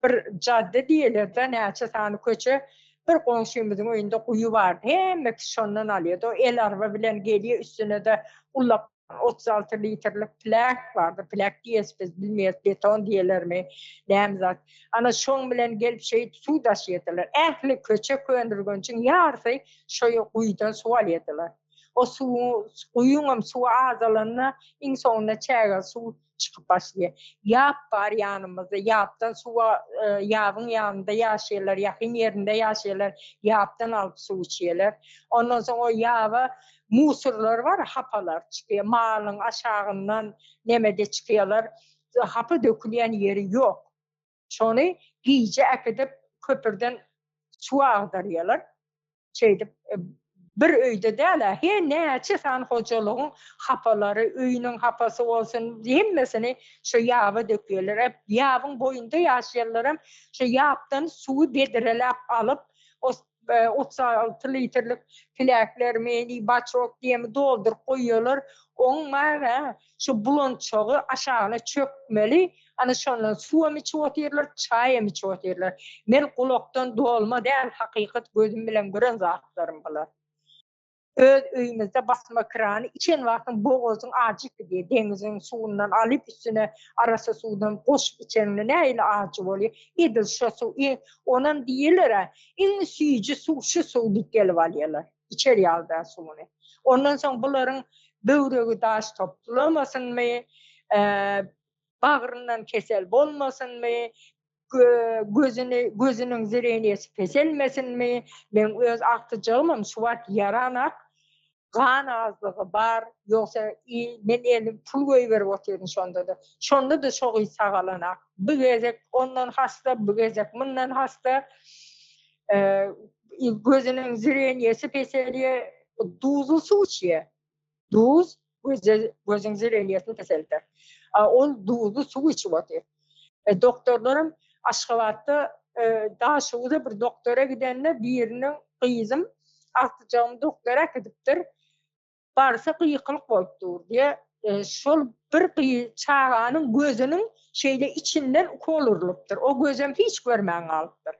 bir jadde diýilerde näçe sany köçe bir goňşymyzyň öýünde guýy bardy. Hemme kişi şondan alýardy. O el araba bilen gelýär, üstüne-de ullak 36 litrlik pläk bardy. Pläk diýeris biz, bilmeýäris, beton diýerlermi, näme zat. Ana şoň bilen gelip şeýdip suw daşýardylar. Ähli köçe Köneürgenjiň ýarysy şo guýudan suw alýardylar. O suwuň, guýyňam suwy azalanda iň soňunda çägeli suw çykyp başlaýar. Ýap bar ýanymyzda, ýapdan suwa, ýabyň ýanynda ýaşaýarlar, ýakyn ýerinde ýaşaýarlar, ýapdan alyp suw içýärler. Ondan soň o ýaba musurlar bar, hapalar çykýar, malyň aşagyndan nemede çykýarlar. Hapa dökülýän ýeri ýok. Şony gije äkidip köpürden suw agdarýarlar. Şeýdip bir öýde däl-ä, he näçe sany hojalygyň hapalary, öýüniň hapasy bolsun, hemmesini şo ýaba dökýärler. Ep, ýabyň boýunda ýaşaýanlaram şo ýapdan suwy bedreläp alyp, o 36 litrlik piläklermi, ni baçok diýemi dolduryp goýýarlar. Oň bar-a, şu bulançagy aşagyna çökmeli, ana şondan suwam içip otyrlar, çaýam içip otyrlar. Men gulakdan dolma däl, hakykat gözüm bilen gören zatlarym bular. Öz öýümizde basma krany içen wagtyň bogazyň ajy gidýär, deňiziň suwundan alyp üstüne arassa suwdan goşup içeniňde nähili ajy bolýar, edil şo suw, onam diýerler-ä, iň süýji suw şu suw diýip gelip alýarlar. Içer ýaly däl suwuny. Ondan soň bularyň böwregi daş toplamasynmy, bagryndan kesel bolmasynmy, gözüni gözüniň zreniýesi peselmesinmi, meň öz agtyjagymam şu wagt ýaranak, gan azlygy bar, ýogsa men elim pul goýberip otyryn şonda-da. Şonda-da şo gyz sagalanak. Bu gezek ondan hasta, bu gezek mundan hasta. Gözüniň zreniýesi peselýär, duzly suw içýär. Duz göze, gözüň zreniýesini peselder. A ol duzly suw içip otyr. E, doktorlaram Aşgabatda e, Daşoguza bir doktora gidende biriniň gyzym agtyjagym doktora äkidipdir. Barsa gykylyk bolup dur diýe. E, şol bir gyz çaganyň gözüniň şeýle içinden ukol urlupdyr. O gözem hiç görmän galypdyr.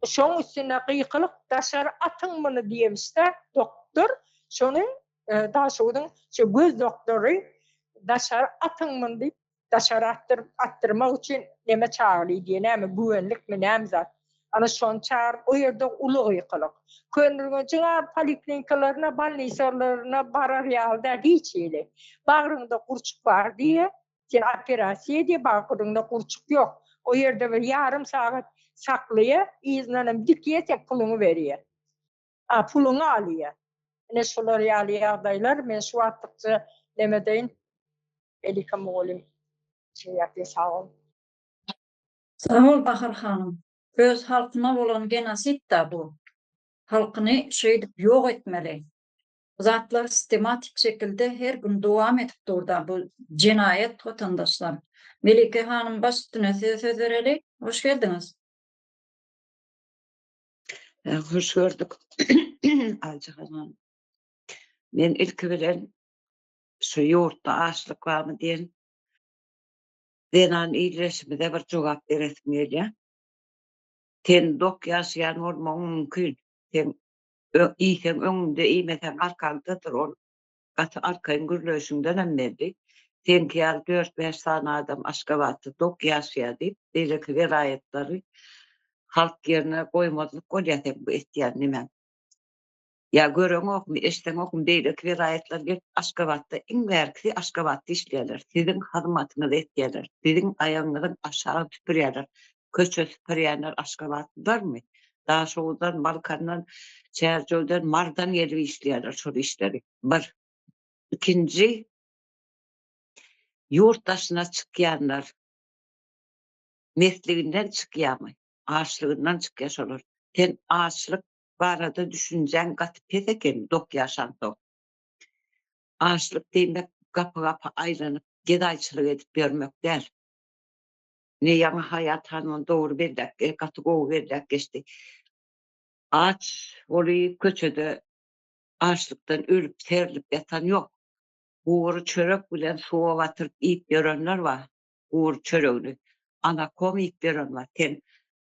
Şoň üstüne gykylyk daşary atyň muny diýemişde doktor şony e, Daşoguzyň şu göz doktory daşary atyň muny diýip daşary atdyryp atdyrmak üçin neme çagyly diýe näme güwenlikmi näme zat. Ana şony çagyryp o ýerde uly gykylyk. Köneürgenjiň a poliklinikalaryna bolnisalaryna barar ýaly däl hiç hili. Bagryňda gurçuk bar diýe Sen operasiýa edýär, bagryňda gurçuk ýok. O ýerde bir ýarym sagat saklaýar, yzyndanam dikýär, sen puluňy berýär. A, puluňy alýar. Ine şular ýaly ýagdaýlar, men şu wagtlykça neme deýin, Melika mugallym şeýýär, sag bol. Sag bol Bahar hanym. Öz halkyna bolan genosid-da bu. Halkyny şeýdip ýok etmeli. Bu zatlar sistematik şekilde her gün dowam edip durda bu jenaýat watandaşlar. Melike hanym baş üstüne size söz bereli. Hoş geldiňiz. Hoş gördük Aýjahan hanym. Men ilki bilen şu ýurtda açlyk barmy diýen zenan ildeşimize bir jogap beresim gelýär. Sen dok ýaşaýan bolmagyň mümkin. Sen Iýseň öňüňde, iýmeseň arkaňdadyr. Ol gaty arkaýyn gürleýşiňdenem belli. Seňki ýaly dört-bäş sany adam Aşgabatda dok ýaşaýar diýip, beýleki welaýatlary halk ýerine goýmazlyk bolýar seň bu etýän nemäň. Ýa göreňokmy, eşdeňokmy beýleki welaýatlar gelip Aşgabatda iň bärkisi Aşgabatda işleýärler. Siziň hyzmatyňyzy etýärler. Siziň aýagyňyzyň aşagyny süpürýärler. Köçe süpürýänler aşgabatlylarmy? Daşoguzdan, Balkandan, Çärjewden, Mardan gelip işleýärler şol işleri. Bir. Ikinji, ýurt daşyna çykýanlar mesliginden çykýarmy? Açlygyndan çykýar şolar. Sen açlyk barada düşünjäň gaty pes eken dok ýaşansoň. Açlyk diýmek gapy-gapy aýlanyp gedaýçylyk edip ýörmek däl. Ine ýaňy Haýat han ony dogry belläp, gaty gowy belläp geçdi. Aç bolup köçede açlykdan ölüp serilip ýatan ýok. Gury çörek bilen suwa batyryp iýip ýörenler bar. Gury çöregini. Anakom iýip ýören bar. Sen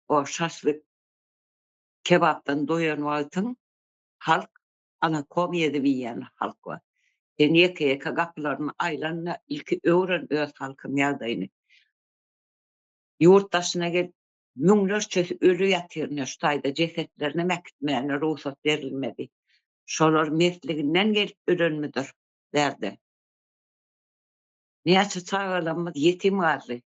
o şaşlyk kebapdan doýan wagtyň halk anakom edip iýýän halk bar. Sen ýeke-ýeke gapylaryny aýlan-da, ilki öwren öz halkyň ýagdaýyny. Ýurt daşyna gelip, müňlerçesi öli ýatyr ine şu taýda jesetlerinem äkitmäne rugsat berilmedi. Şolar mesliginden gelip ölenmidir bärde. Näçe çagalarymyz ýetim galdy.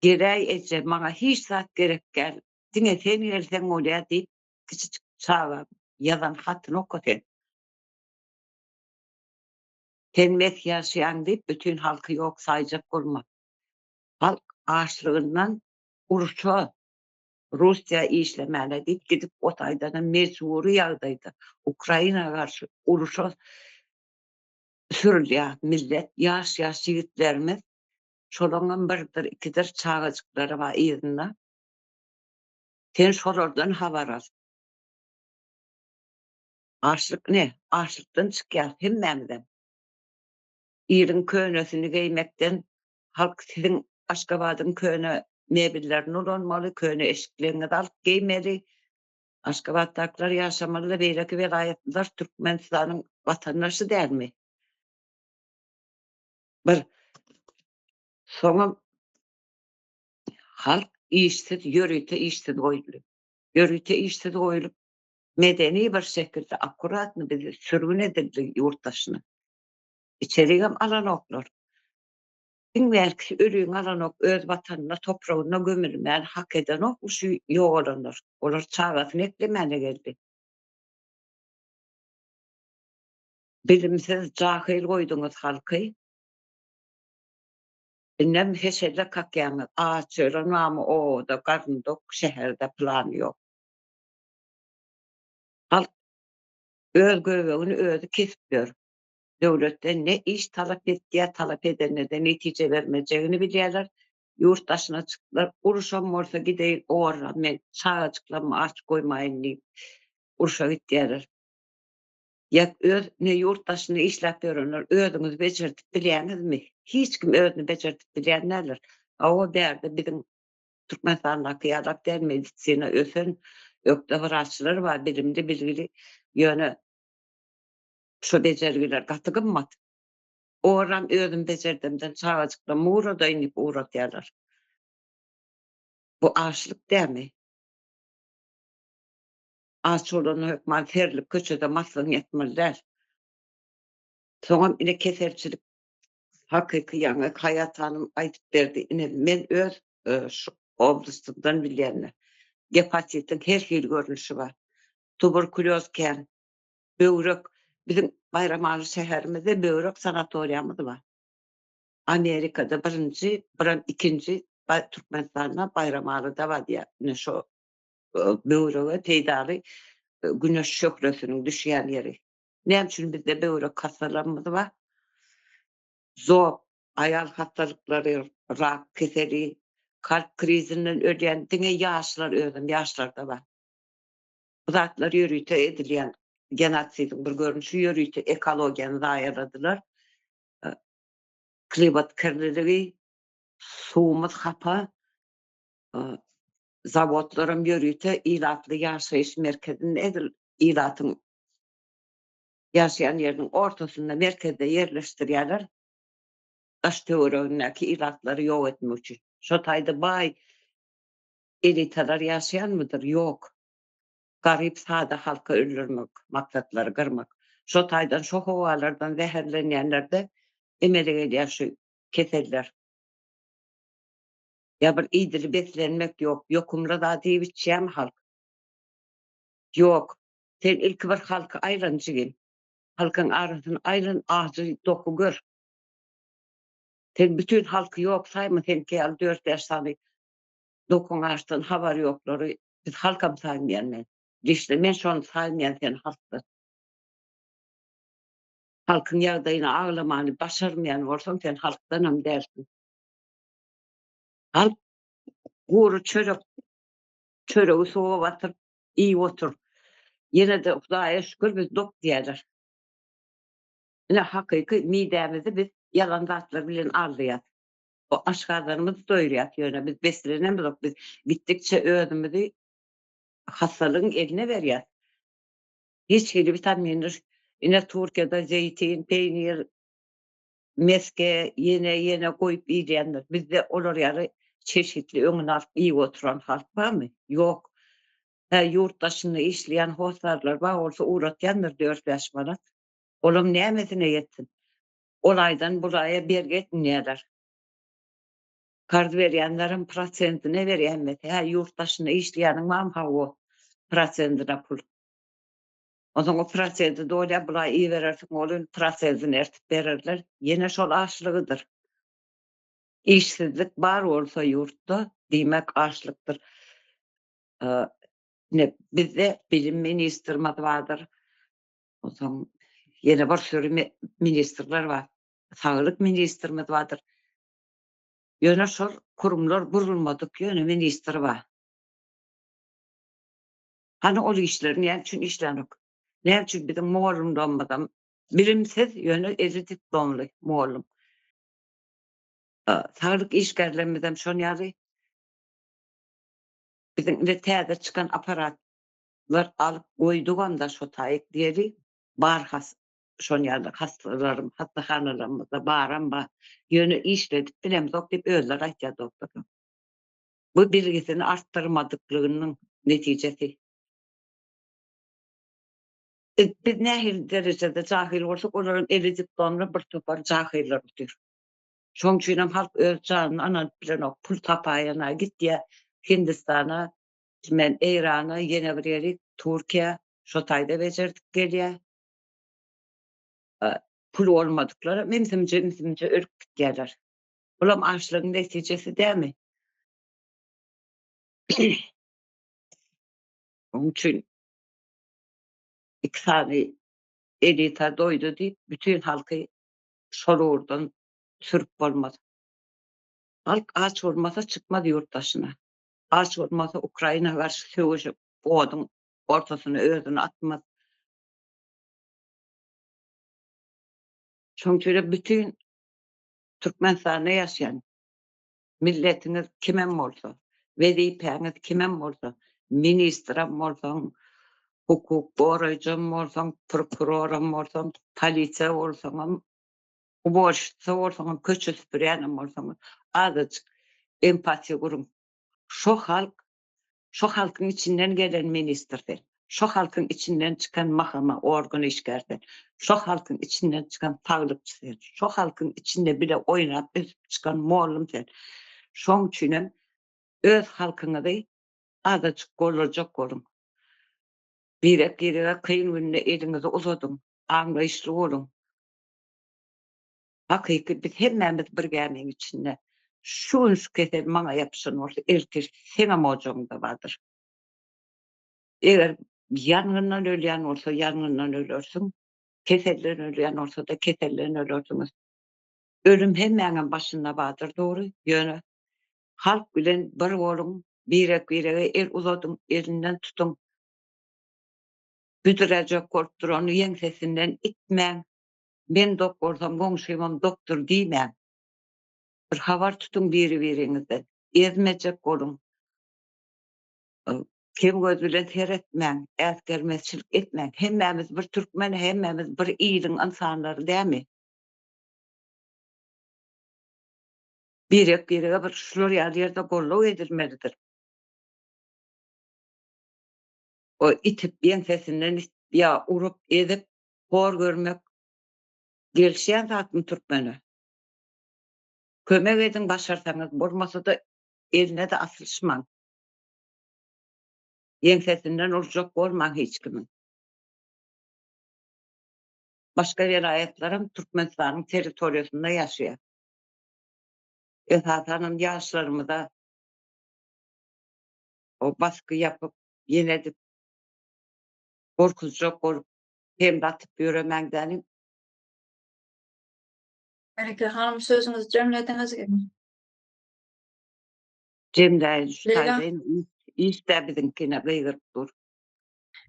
Geläý eje, maňa hiç zat gerek däl, diňe sen gelseň bolýar diýip, kiçijik çaga ýazan hatyny oka sen. Sen mes ýaşaýaň diýip, bütin halky ýok saýjak bolma. Halk açlygyndan urşa, Russiýa işlemäne diýip gidip o taýdanam mejbury ýagdaýda Ukraina garşy urşa sürülýär millet, ýaş-ýaş ýigitlerimiz, şolaňam birdir, ikidir çagajyklary bar yzynda. Sen şolardan habar al. Açlyk ne? Açlykdan çykýas hemmämizem. Iliň könesini geýmekden halk siziň Aşgabadyň köne mebellerini ulanmaly, köne eşikleriňizi alyp geýmeli. Aşgabatdakylar ýaşamaly-da beýleki welaýatlylar Türkmenistanyň watandaşy dälmi? Bir soňam halk işsiz, ýörite işsiz goýuldy. Ýörite işsiz goýulyp, medeni bir şekilde akkuratny bizi sürgün edildi ýurt daşyna. Içerigem alanoklar. Iň bärkisi öliňi alanok, öz watanynda, topragynda gömülmäni hak edenokmy şu ýogalanlar? Olar çagasyny eklemäne geldi. Bilimsiz, jahyl goýduňyz halky. Indem heşelle kakýaňyz, aç ýören barmy obada, garny dok, şäherde pylany ýok. Halk öz göbegini özi kesip ýör. Döwletden ne iş talap etýär, talap edende-de netije bermejegini bilýärler. Ýurt daşyna çykdylar, uruşam bolsa gideýin, owarram men çagajyklarymy aç goýmaýyn diýip, urşa gitýärler. Ýa öz ne ýurt daşynda işläp ýörenler özüňizi bejerdip bilýäňizmi? Hiç kim özüni bejerdip bilýän däldir. Hawa bärde biziň Türkmenistandaky ýalak däl medisina ösen, ökde wraçlar bar, bilimli, bilgili. Ýöne şo bejergiler gaty gymmat. Oram özüm bejerdemden çagajyklarymy ugradaýyn diýip ugradýarlar. Bu açlyk dämi? Aç bolanda hökman serilip köçede maslygyň ýatmaly däl. Soňam ine keselçilik hakyky ýaňy Haýat hanym aýdyp berdi. Ine men öz şu oblastymdan bilýän. Gepatitiň her hili görnüşi bar. Tuberkulýoz kän. Böwrek biziň Baýramaly şäherimizde böwrek sanatoriýamyz bar. Amerikada birinji, biram ikinji Türkmenistanda Baýramalyda bar diýýär. Ine şo böwrege peýdaly güneş şöhlesiniň düşýän ýeri. Näme üçin bizde böwrek hassalarymyz bar? Zob, aýal hassalyklary, rak keseli, kalp krizinden ölýän diňe ýaşlar özem ýaşlarda bar. Bu zatlar ýörite edilýän genosidiň bir görnüşi, ýörite ekologiýany zaýaladylar. Klimat kirliligi, suwumyz hapa, Zawodlaram ýörite ilatly ýaşaýyş merkezinde edil ilatyň ýaşaýan ýeriniň ortasynda merkezde ýerleşdirýärler. Daş-töweregindäki ilatlary ýok etmek üçin. Şo taýda baý elitalar ýaşaýanmydyr? Ýok. Garyp sada halky öldürmek, maksatlary gyrmak. Şo taýdan şo howalardan zäherlenýänlerde emele gelýär şu keseller. Ýa bir idili beslenmek ýok. Ýokumly zat iýip içýämi halk? Ýok. Sen ilki bir halky aýlan jigim. Halkyň arasyny aýlan ajy doky gör. Sen bütin halky ýok saýma seňki ýaly dört-bäş sany dokuň açdan habary ýoklary biz halkam saýmaýan men. Lişde men şony saýmaýan sen halkdan. Halkyň ýagdaýyny aglamany başarmaýan bolsaň sen halkdanam dälsiň. Halk gury çörek çöregi suwa batyryp iýip otur. Ýene-de Hudaýa şükür biz dok diýýärler. Ine hakyky midämizi biz ýalan zatlar bilen aldaýas. O aşgazanymyzy doýurýas ýöne biz beslenemizok. Biz gitdikçe özümizi hassalygyň eline berýäs. Hiç hili witaminler ine Türkiýede zeýtin, peýnir, mesge ýene ýene goýup iýilýändir. Bizde olar ýaly çeşitli öňüni alyp iýip oturan halk barmy? Ýok. Hä ýurt daşynda işleýän hossarlar bar bolsa ugratýandyr dört-bäş manat. Olam nämesine ýetsin? Ol aýdan bul aýa bergi edinýärler. Karz berýänlerem prosentine berýär hemmesi. Hä ýurt daşynda işleýäniň barmy? Hawa. Prosentine pul. Onsoň o prosenti dolýar, bul aý iberersiň, ol gün prosentini ertip bererler. Ýene şol açlygydyr. Işsizlik bar bolsa ýurtda, diýmek açlykdyr. Ine, bizde bilim ministrimiz bardyr. Onsoň ýene bir süri ministrler bar. Saglyk ministrimiz bardyr. Ýöne şol kurumlar gurulmadyk, ýöne ministr bar. Hany ol işler näme üçin işlänok? Näme üçin biziň mugallymlarymyzam bilimsiz, ýöne eli diplomly mugallym. Saglyk işgärlerimizem şon ýaly. Biziň indi täze çykan aparatlar alyp goýdugam-da şo taýyk diýeli, bar has şon ýaly hassalarym hassahanalarymyzda baram bar. Ýöne işledip bilemzok diýip özleri aýtýar doktorlar. Bu bilgisini artdyrmadyklygynyň netijesi. Biz nähili derejede jahyl bolsak, olaram eli diplomly bir topar jahyllar otyr. Şoň üçinem halk öz janyny ynanyp bilenok. Pul tapaýana gitýär Hindistana, bilmem Eýrana, ýene bir ýerik Türkiýä, şo taýda bejerdip gelýär. Pul bolmadyklar ümsümje-ümsümje ölüp gitýärler. Bulam açlygyň netijesi dälmi? Onuň üçin iki sany elita doýdy diýip, bütin halky şol ugurdan sürüp bolmaz. Halk aç bolmasa çykmaz ýurt daşyna. Aç bolmasa Ukraina garşy söweşip oduň ortasyna özüni atmaz. Şonuň üçin bütin Türkmenistanda ýaşaýan milletiňiz kimem bolsa, wezipäňiz kimem bolsa, ministrem bolsaň, hukuk goraýjam bolsaň, prokuroram bolsaň, polisiýa bolsaňam, uborşitsa bolsaňam, köçe süpürýänem bolsaň, azajyk empatiýa guruň. Şo halk Şo halkyň içinden gelen ministr sen. Şo halkyň içinden çykan mahama organ işgäri sen. Şo halkyň içinden çykan saglykçy sen. Şo halkyň içinde bile oýnap ösüp çykan mollum sen. Şoň üçinem öz halkyňyzy azajyk gollajak boluň. Birek-birege kyn günde eliňizi uzadyň. Aňlaýyşly boluň. Hakyky biz hemmämiz bir gämiň içinde. Şu gün şu kesel maňa ýapyşan bolsa, ertir seňem ojagyňda bardyr. Eger ýangyndan ölýän bolsa, ýangyndan ölersiň, keselden ölýän bolsa-da, keselden ölersiňiz. Ölüm hemmäňem başynda bardyr dogry, ýöne halk bilen bir boluň, birek-birege el uzadyň, elinden tutuň. Büdüräjek bolup durany ýeňsesinden itmäň. Men dok bolsam goňşymam dokdur diýmäň. Bir habar tutuň biri-biriňizden. Ezmejek boluň. Kem göz bilen seretmäň, äsgermezçilik etmäň. Hemmämiz bir türkmen, hemmämiz bir iliň ynsanlary dämi? Birek-birege bir şular ýaly ýerde goldaw edilmelidir. O itip ýeňsesinden ýa urup, ezip Hor görmek gelişýän zatmy türkmene? Kömek ediň başarsaňyz, bolmasa-da eline-de asylyşmaň. Ýeňsesinden urjak bolmaň hiç kimiň. Başga welaýatlaram Türkmenistanyň territoriýasynda ýaşaýar. Esasanam ýaşlarymyza o basgy ýapyp, ýene edip gorkuzjak bolup Hem batyp ýöremäň däli. Melike hanym sözüňizi jemlediňiz. Jemläýin şu taýda işdä biziňkine gygyryp dur.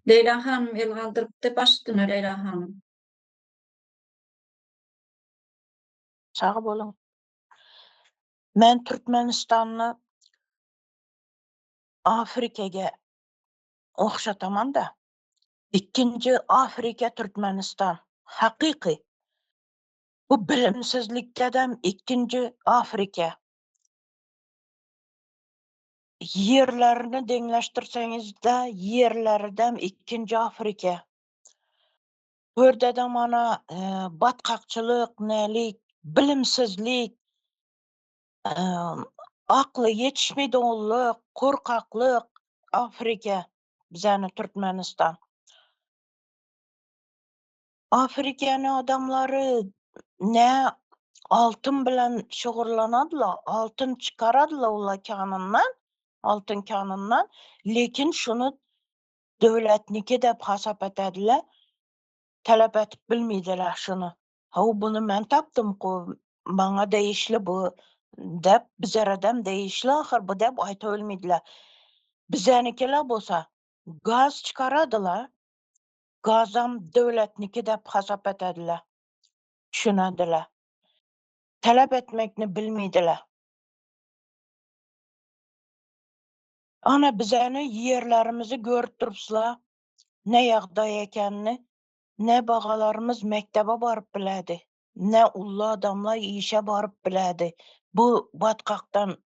Leýla hanym el galdyrypdy baş üstüne Leýla hanym. Sag boluň. Men Türkmenistany Afrikege ogşatamanda. Ikinji Afrika Türkmenistan. Hakyky. Bu bilimsizlikdedem ikinji Afrika. Ýerlerini deňleşdirseňizde ýerleridem ikinji Afrika. Bu ýerdedem mana batkakçylyk, nälik, bilimsizlik, akly ýetişmeýdigonlyk, gorkaklyk Afrika bizäni Türkmenistan. Afrikany adamlary nä altyn bilen şugurlanadylar, altyn çykaradylar olar kanyndan, altyn kanyndan, lekin şuny döwletniki dep hasap etediler, talap etip bilmeydiler şuny. Haw buny men tapdym ku, maňa degişli bu dep, bizeredem degişli ahyr bu dep aýta bilmeydiler. Bizenikiler bolsa gaz çykaradylar, gazam döwletniki dep hasap etediler, düşünediler. Talap etmekni bilmeydiler. Ana bizeni ýerlerimizi görüp durupsla, ne ýagdaý ekenini, ne bagalarymyz mektebe baryp biledi, ne ully adamlar işe baryp biledi. Bu batkakdan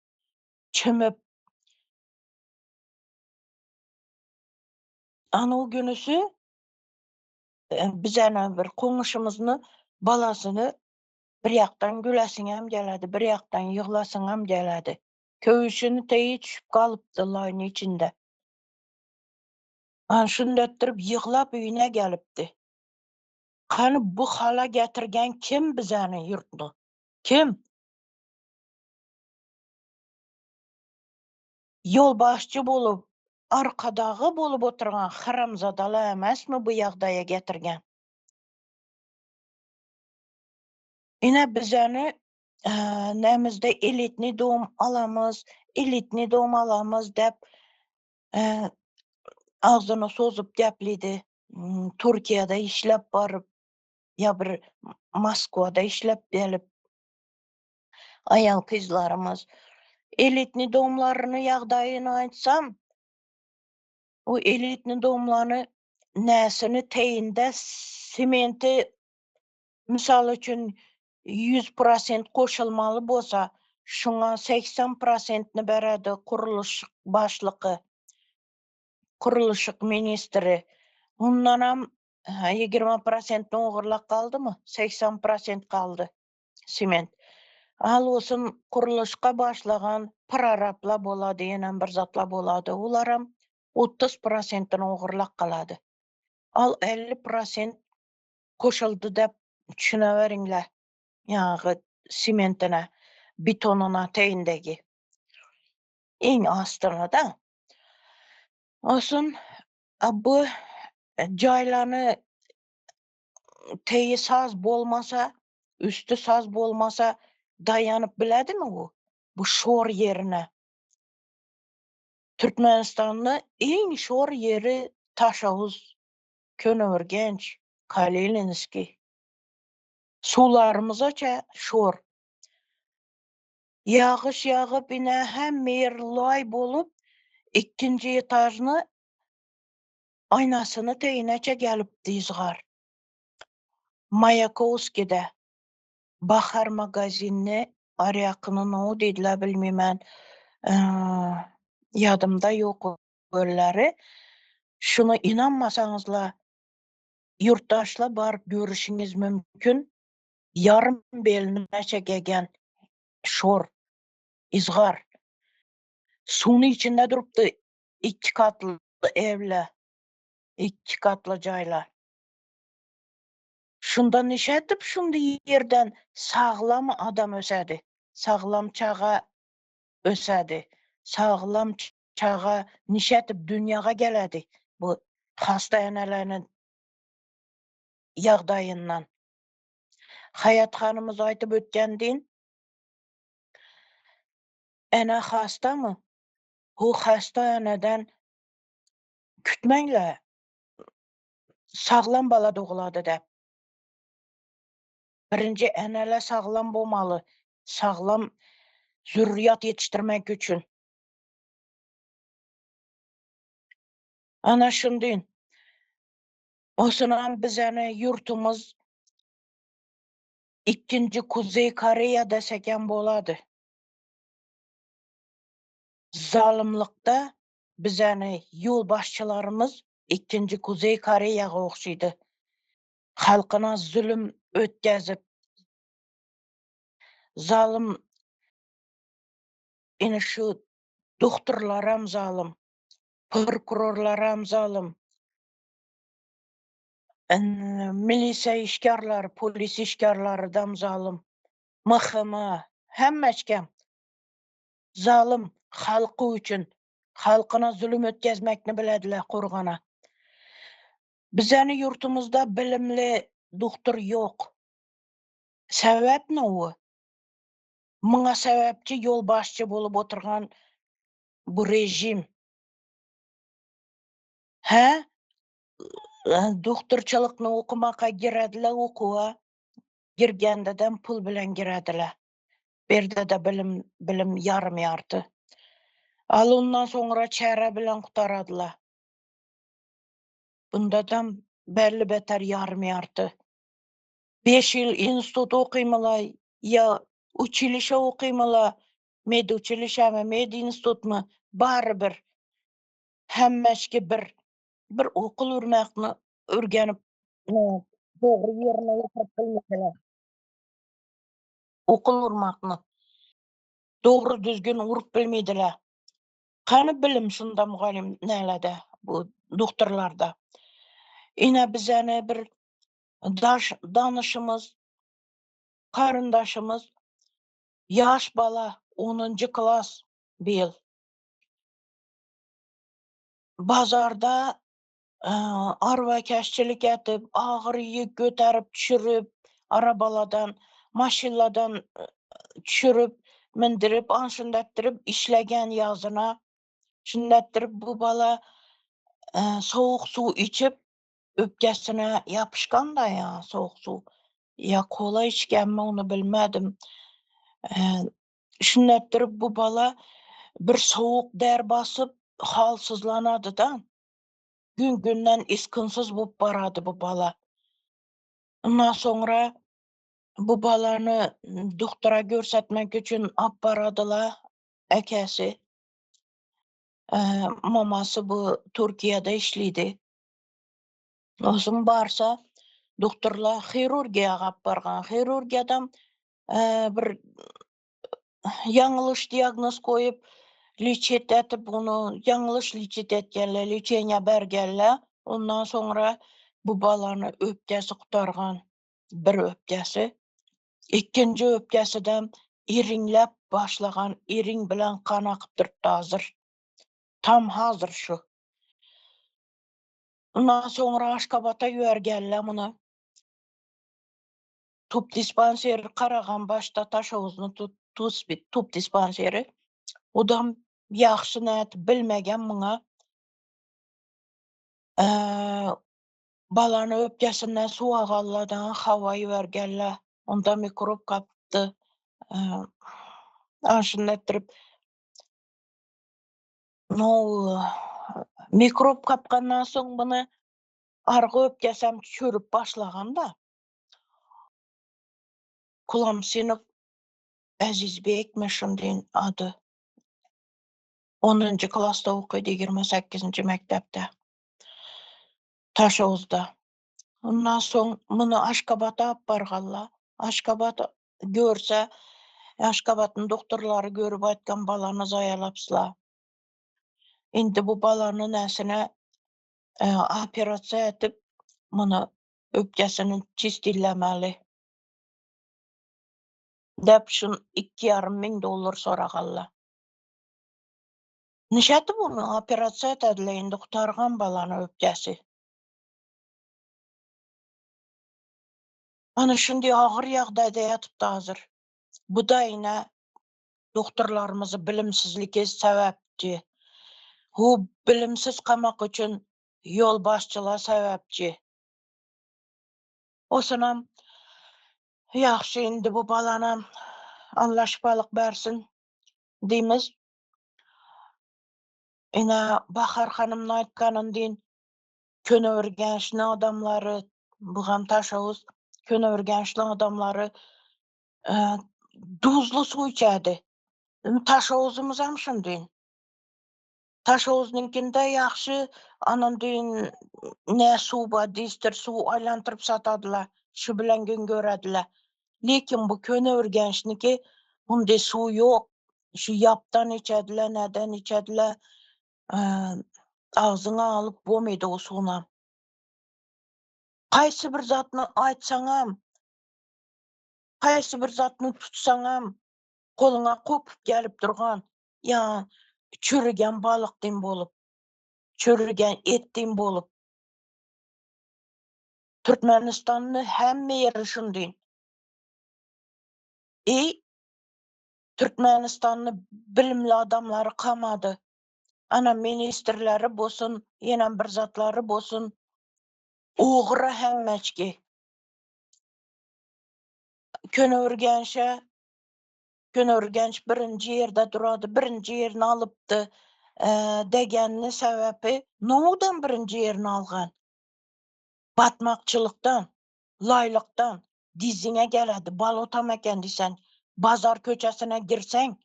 çümüp Ana o günüsü bizene bir goňşumyzyny balasyny bir ýakdan gülesiňem geledi, bir ýakdan ýyglasyňam geledi. Köwüşini teýi düşüp galypdy laýyny içinde. Ana şunda etdirip ýyglap öýüne gelipdi. Hany bu hala getirgen kim bizeni ýurtny? Kim? Ýolbaşçy bolup, arkadagy bolup oturan haramzadalar emesmi bu ýagdaýa getirgen? Ine bizeni nämizde elitni dom alamyz, elitni dom alamyz dep agzyny sozup geplidi. Türkiýede işläp baryp ýa bir Moskwada işläp gelip aýal gyzlarymyz elitni domlaryny ýagdaýyny aýtsam, o elitni domlany näsini teýinde sementi mysal üçin 100% goşulmaly bolsa, şuňa 80%ni beredi gurluşyk başlygy, gurluşyk ministri. Ondanam 20%ni ogurlap galdymy? 80% galdy sement. Al olsun gurluşka başlagan prorabla bolady, ýenem bir zatla bolady. Olaram 30%ni ogurlap galady. Al 50% goşuldy dep düşüneweriňler. Ýagy sementine, betonyna teýindegi. Iň astyna da. Olsun bu jaýlany teýi saz bolmasa, üstü saz bolmasa daýanyp biledimi bu? Bu şor ýerine. Türkmenistanda iň şor ýeri Taşawuz, Köneürgenç, Kalininskiý. Suwlarymyza ça şor. Ýagyş ýagyp ine hemme ýer laý bolup, ikinji etažny aýnasyny teýineçe gelipdi yzgar. Maýakowskide Bahar magazinini arýakyny no diýdiler bilmeýmen. Ýadymda ýok gölleri. Şuna inanmasaňyzla ýurtdaşla baryp görüşiňiz mümkin. Ýarym beline çekegen şor, yzgar. Suwuň içinde durupdy iki katly evle, iki katly jaýlar. Şunda nişetip şunda ýerden saglam adam ösedi, saglam çaga ösedi, saglam çaga nişetip dünýäge geledi bu hasta eneleriniň ýagdaýyndan. Haýat hanymyz aýdyp ötgen din, ene hastamy? Bu hasta eneden kütmeňle saglam bala dogulady dep. Birinji enele saglam bolmaly, saglam. Zürriýat ýetişdirmek üçin. Ana şundyn. Osunam bizeni ýurtumyz ikkinji Kuzeý Koreýa desek hem bolady. Zalymlykda bizeni ýolbaşçylarymyz ikkinji Kuzeý Koreýaga ogşydy. Halkyna zulüm ötgezip, zalym ine şu doktorlaram zalym, prokurorlaram zalym, milisiýa işgärleri, polis işgärleridem zalym, MHM, hemmeçkem zalym halky üçin, halkyna zulüm ötkezmekni bilediler kurgana. Bizeni ýurtumyzda bilimli doktor ýok. Sebäp ne o? Muňa sebäpçi ýolbaşçy bolup oturgan bu rejim. Hä? Doktorçylykny okumaka girediler okuwa. Girgendeden pul bilen girediler. Berde-de bilim, bilim ýarym ýarty. Al ondan soňra çäre bilen gutaradylar. Bundadam belli beter ýarym ýarty. 5 ýyl institut okymala ýa uçilişe okymala, meduçilişemi, medinstitutmy, barybir. Hemmeşki bir. Bir okul ürmekni ürgenip, dogry ýerine ýetirip bilmediler. Okul urmakny dogry düzgün urup bilmediler. Kany bilim şunda mugallym nälede bu doktorlarda. Ine bizene bir daş danışymyz, garyndaşymyz ýaş bala 10-njy klas bil. Bazarda arbakeşçilik edip, agyr ýük göterip düşürip, arabaladan, maşynladan düşürip, mindirip, anşyndatdyryp işlegen ýazyna. Şyndatdyryp bu bala sowuk suw içip, öpkesine ýapyşgan da ýa sowuk suw. Ýa kola içgenmi ony bilmedim. Şyndatdyryp bu bala bir sowuk der basyp halsyzlanady da. Gün-günden iskinsiz bolup barady bu bala. Ondan soňra bu balany doktora görsetmek üçin alyp baradylar äkesi. Mamasy bu Türkiýede işlidi. Onsoň barsa doktorlar hirurgiýa alyp bargan. Hirurgiýadan bir ýalňyş diagnoz goýup liçet etip ony ýalňyş liçet etgenler, liçeniýa bergenler. Ondan soňra bu balany öpkesi gutargan. Bir öpkesi. Ikinji öpkesiden iriňläp başlagan iriň bilen kan akyp durupdy hazır. Tam hazır şu. Ondan soňra Aşgabata ýörgenler muny. Tup dispanseri Karagan başda Taşoguzny tup dispanseri. Odam ýagşy nätip bilmegen muňa. Balany öpkesinden suw agalladan hawa ýörgenler. Onda mikrop kapypdy. Aşyny etdirip No, mikrop kapgandan soň muny argy öpkesem çürüp başlaganda. Kulamsinow Azizbekmi şundyň ady. 10-njy klasda okydy, 28-nji mekdepde. Taşoguzda. Ondan soň muny Aşgabata alyp barganlar. Aşgabat görse, Aşgabatyň doktorlary görüp aýtgan balany zaýalapsla. Indi bu balany näsine operasiýa edip, muny öpkesini çistillemäli. Dep şun 2,5 ming dollar soragalla. Nişätip ony operasiýa etediler indi gutargan balany öpkesi. Ana şunday agyr ýagdaýda ýatypdy hazır. Bu da ine doktorlarymyzy bilimsizligi sebäpçi. Hu bilimsiz kamak üçin ýolbaşçylar sebäpçi. Osunam ýagşy indi bu balanam Allah şypalyk bersin. diýmiz. Ine Bahar hanymyň aýtganyn diýin, Köneürgençli adamlary, bu hem Taşawuz, Köneürgençli adamlary duzly suw içerdi. Taşawuzymyz hem şundyň. Taşawuznyňkinde ýagşy, anan düýn ne suw bar diýisdir, suw aýlandyryp satadylar, şu bilen gün görediler. Lekin bu Köneürgençniki munday suw ýok. Şu ýapdan içediler, neden içediler. Agzyňa alyp bolmaýdy o suwunam. Haýsy bir zatny aýtsaňam, haýsy bir zatny tutsaňam, goluňa kopup gelip durgan, ýa çürügen balyk deň bolup, çürügen et deň bolup. Türkmenistanda hemme ýeri şundy. Eý, Türkmenistanda bilimli adamlary kamady. Ana ministrleri bolsun, ýene bir zatlary bolsun. Ugra hemmeçki. Köneürgençe Köneürgenç birinji ýerde durady, birinji ýerini alypdy. Degenini sebäpi nowdan birinji ýerini algan? Batmakçylykdan, laýlykdan diziňe geledi, balotam eken diýsen, bazar köçesine girseň,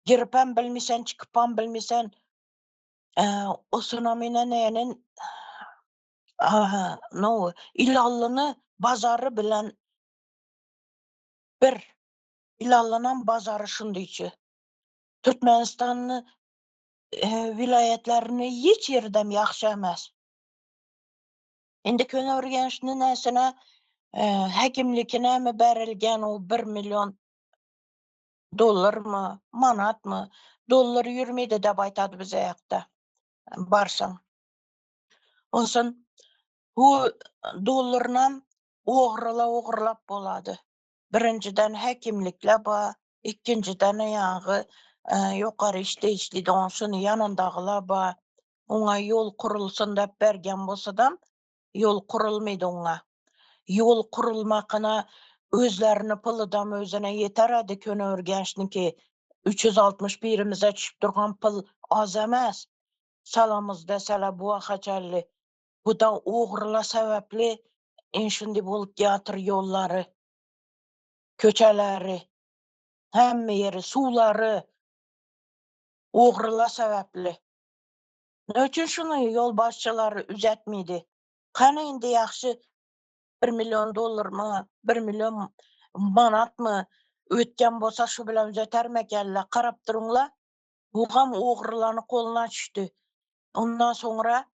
giripem bilmisen, çykypam bilmisen, o nänen no, Ilallyny bazary bilen bir Ilallynyň bazary şundyçy. Türkmenistanyň e, vilayetlerini hiç yerden ýagşy emas. Indi Köneürgençni näsine e, häkimlikine mi berilgen o 1 milyon dollarmy, manatmy? Dollar ýürmedi dep aýtady bize ýakda. Barsaň. Ondan bu dollarynam ogurla ogurlap bolady. Birinjiden häkimlikle ba, ikinjiden ýagy e, ýokary işde işlidi, onşuny ýanyndagylar ba. Oňa ýol kurulsun dep bergen bolsadam, ýol kurulmady oňa. Ýol kurulmakyna özlerini puludam özüne ýeter edi Köneürgençniki 361-imize düşüp durgan pul az emas. Salamyz desele bu haçalli. Bu da uğurla sebepli inşindi bolup ýatyr ýollary, köçeleri, hemme ýeri, suwlary uğurla sebepli. Ne üçin şunu ýol başçylary üzetmedi? Kany indi ýagşy 1 milyon dollarmy, 1 milyon manatmy ötken bolsa şu bilen üzetermekelle karap duruňla. Bu ham uğurlany koluna düşdi. Ondan sonra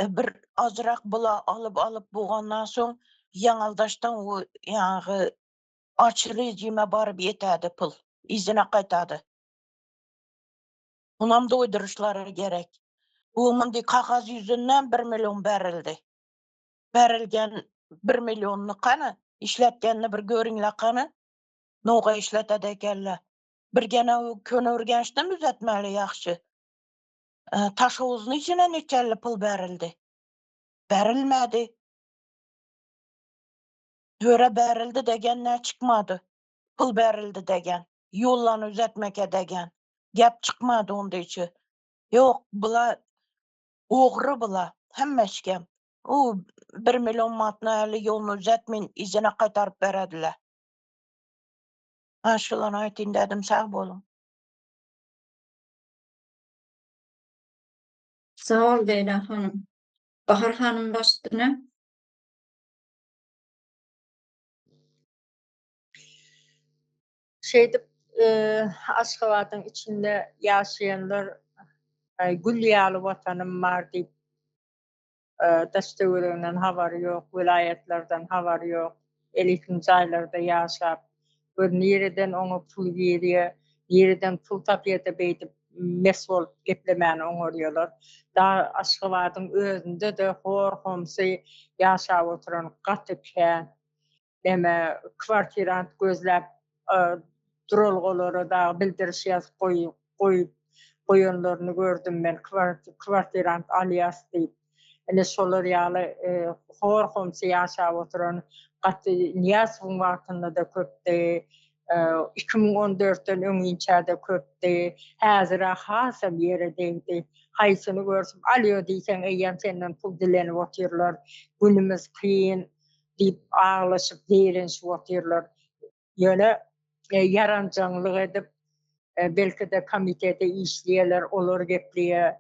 e, bir azrak bula alyp alyp bolgandan soň ýaňaldaşdan o ýaňy aç rejime baryp ýetedi pul. Izine gaýtady. Bunam doýduryşlary gerek. Bu mundi kagaz ýüzünden 1 milyon berildi. Berilgen 1 milyonny kany işletgenini bir görüňle kany. Noga işletedi ekenle. Bir gene o Köneürgençden düzetmeli ýagşy. E, Taşowuzyň içine neçelli pul berildi. Berilmedi. Höre berildi degen ne çykmady. Pul berildi degen. Ýollany düzetmeke degen. Gep çykmady onda içi. Ýok, bula ogry bula. Hemmeşkem. O 1 milyon manatny äli ýoluny düzetmeýin izine gaýtaryp berediler. Ha şulany aýtyn dedim, sag boluň. Sag ol Leýla hanym. Bahar hanym baş üstüne. Şeýdip e, Aşgabadyň içinde ýaşaýanlar e, gül ýaly watanym bar diýip e, daş töwereginden habary ýok, welaýatlardan habary ýok. Elitin jaýlarda ýaşap, gör nireden oňa pul girýär, nireden pul tapýar-da beýdip mes bolup geplemäni oňarýarlar. Da Aşgabadyň özünde-de hor-homsy ýaşap oturan gaty kän. Neme kwartirant gözläp e, duralgalara da bildiriş ýazyp goý goýup goýanlaryny gördüm men kwartirant alýas diýip. Ine şolar ýaly e, hor-homsy ýaşap oturan gaty Nyýazowyň wagtynda da köpdi. 2014-den öňinçä-de köpdi. Häzir-ä hasam ýere degdi. Haýsyny görsem, alýo diýseň, eýýäm senden pul dilenip otyrlar. Günümiz kyn diýip aglaşyp, zeýrenişip otyrlar. Ýöne ýaranjaňlyk edip, belki-de komitete işleýärler, olar gepleýär.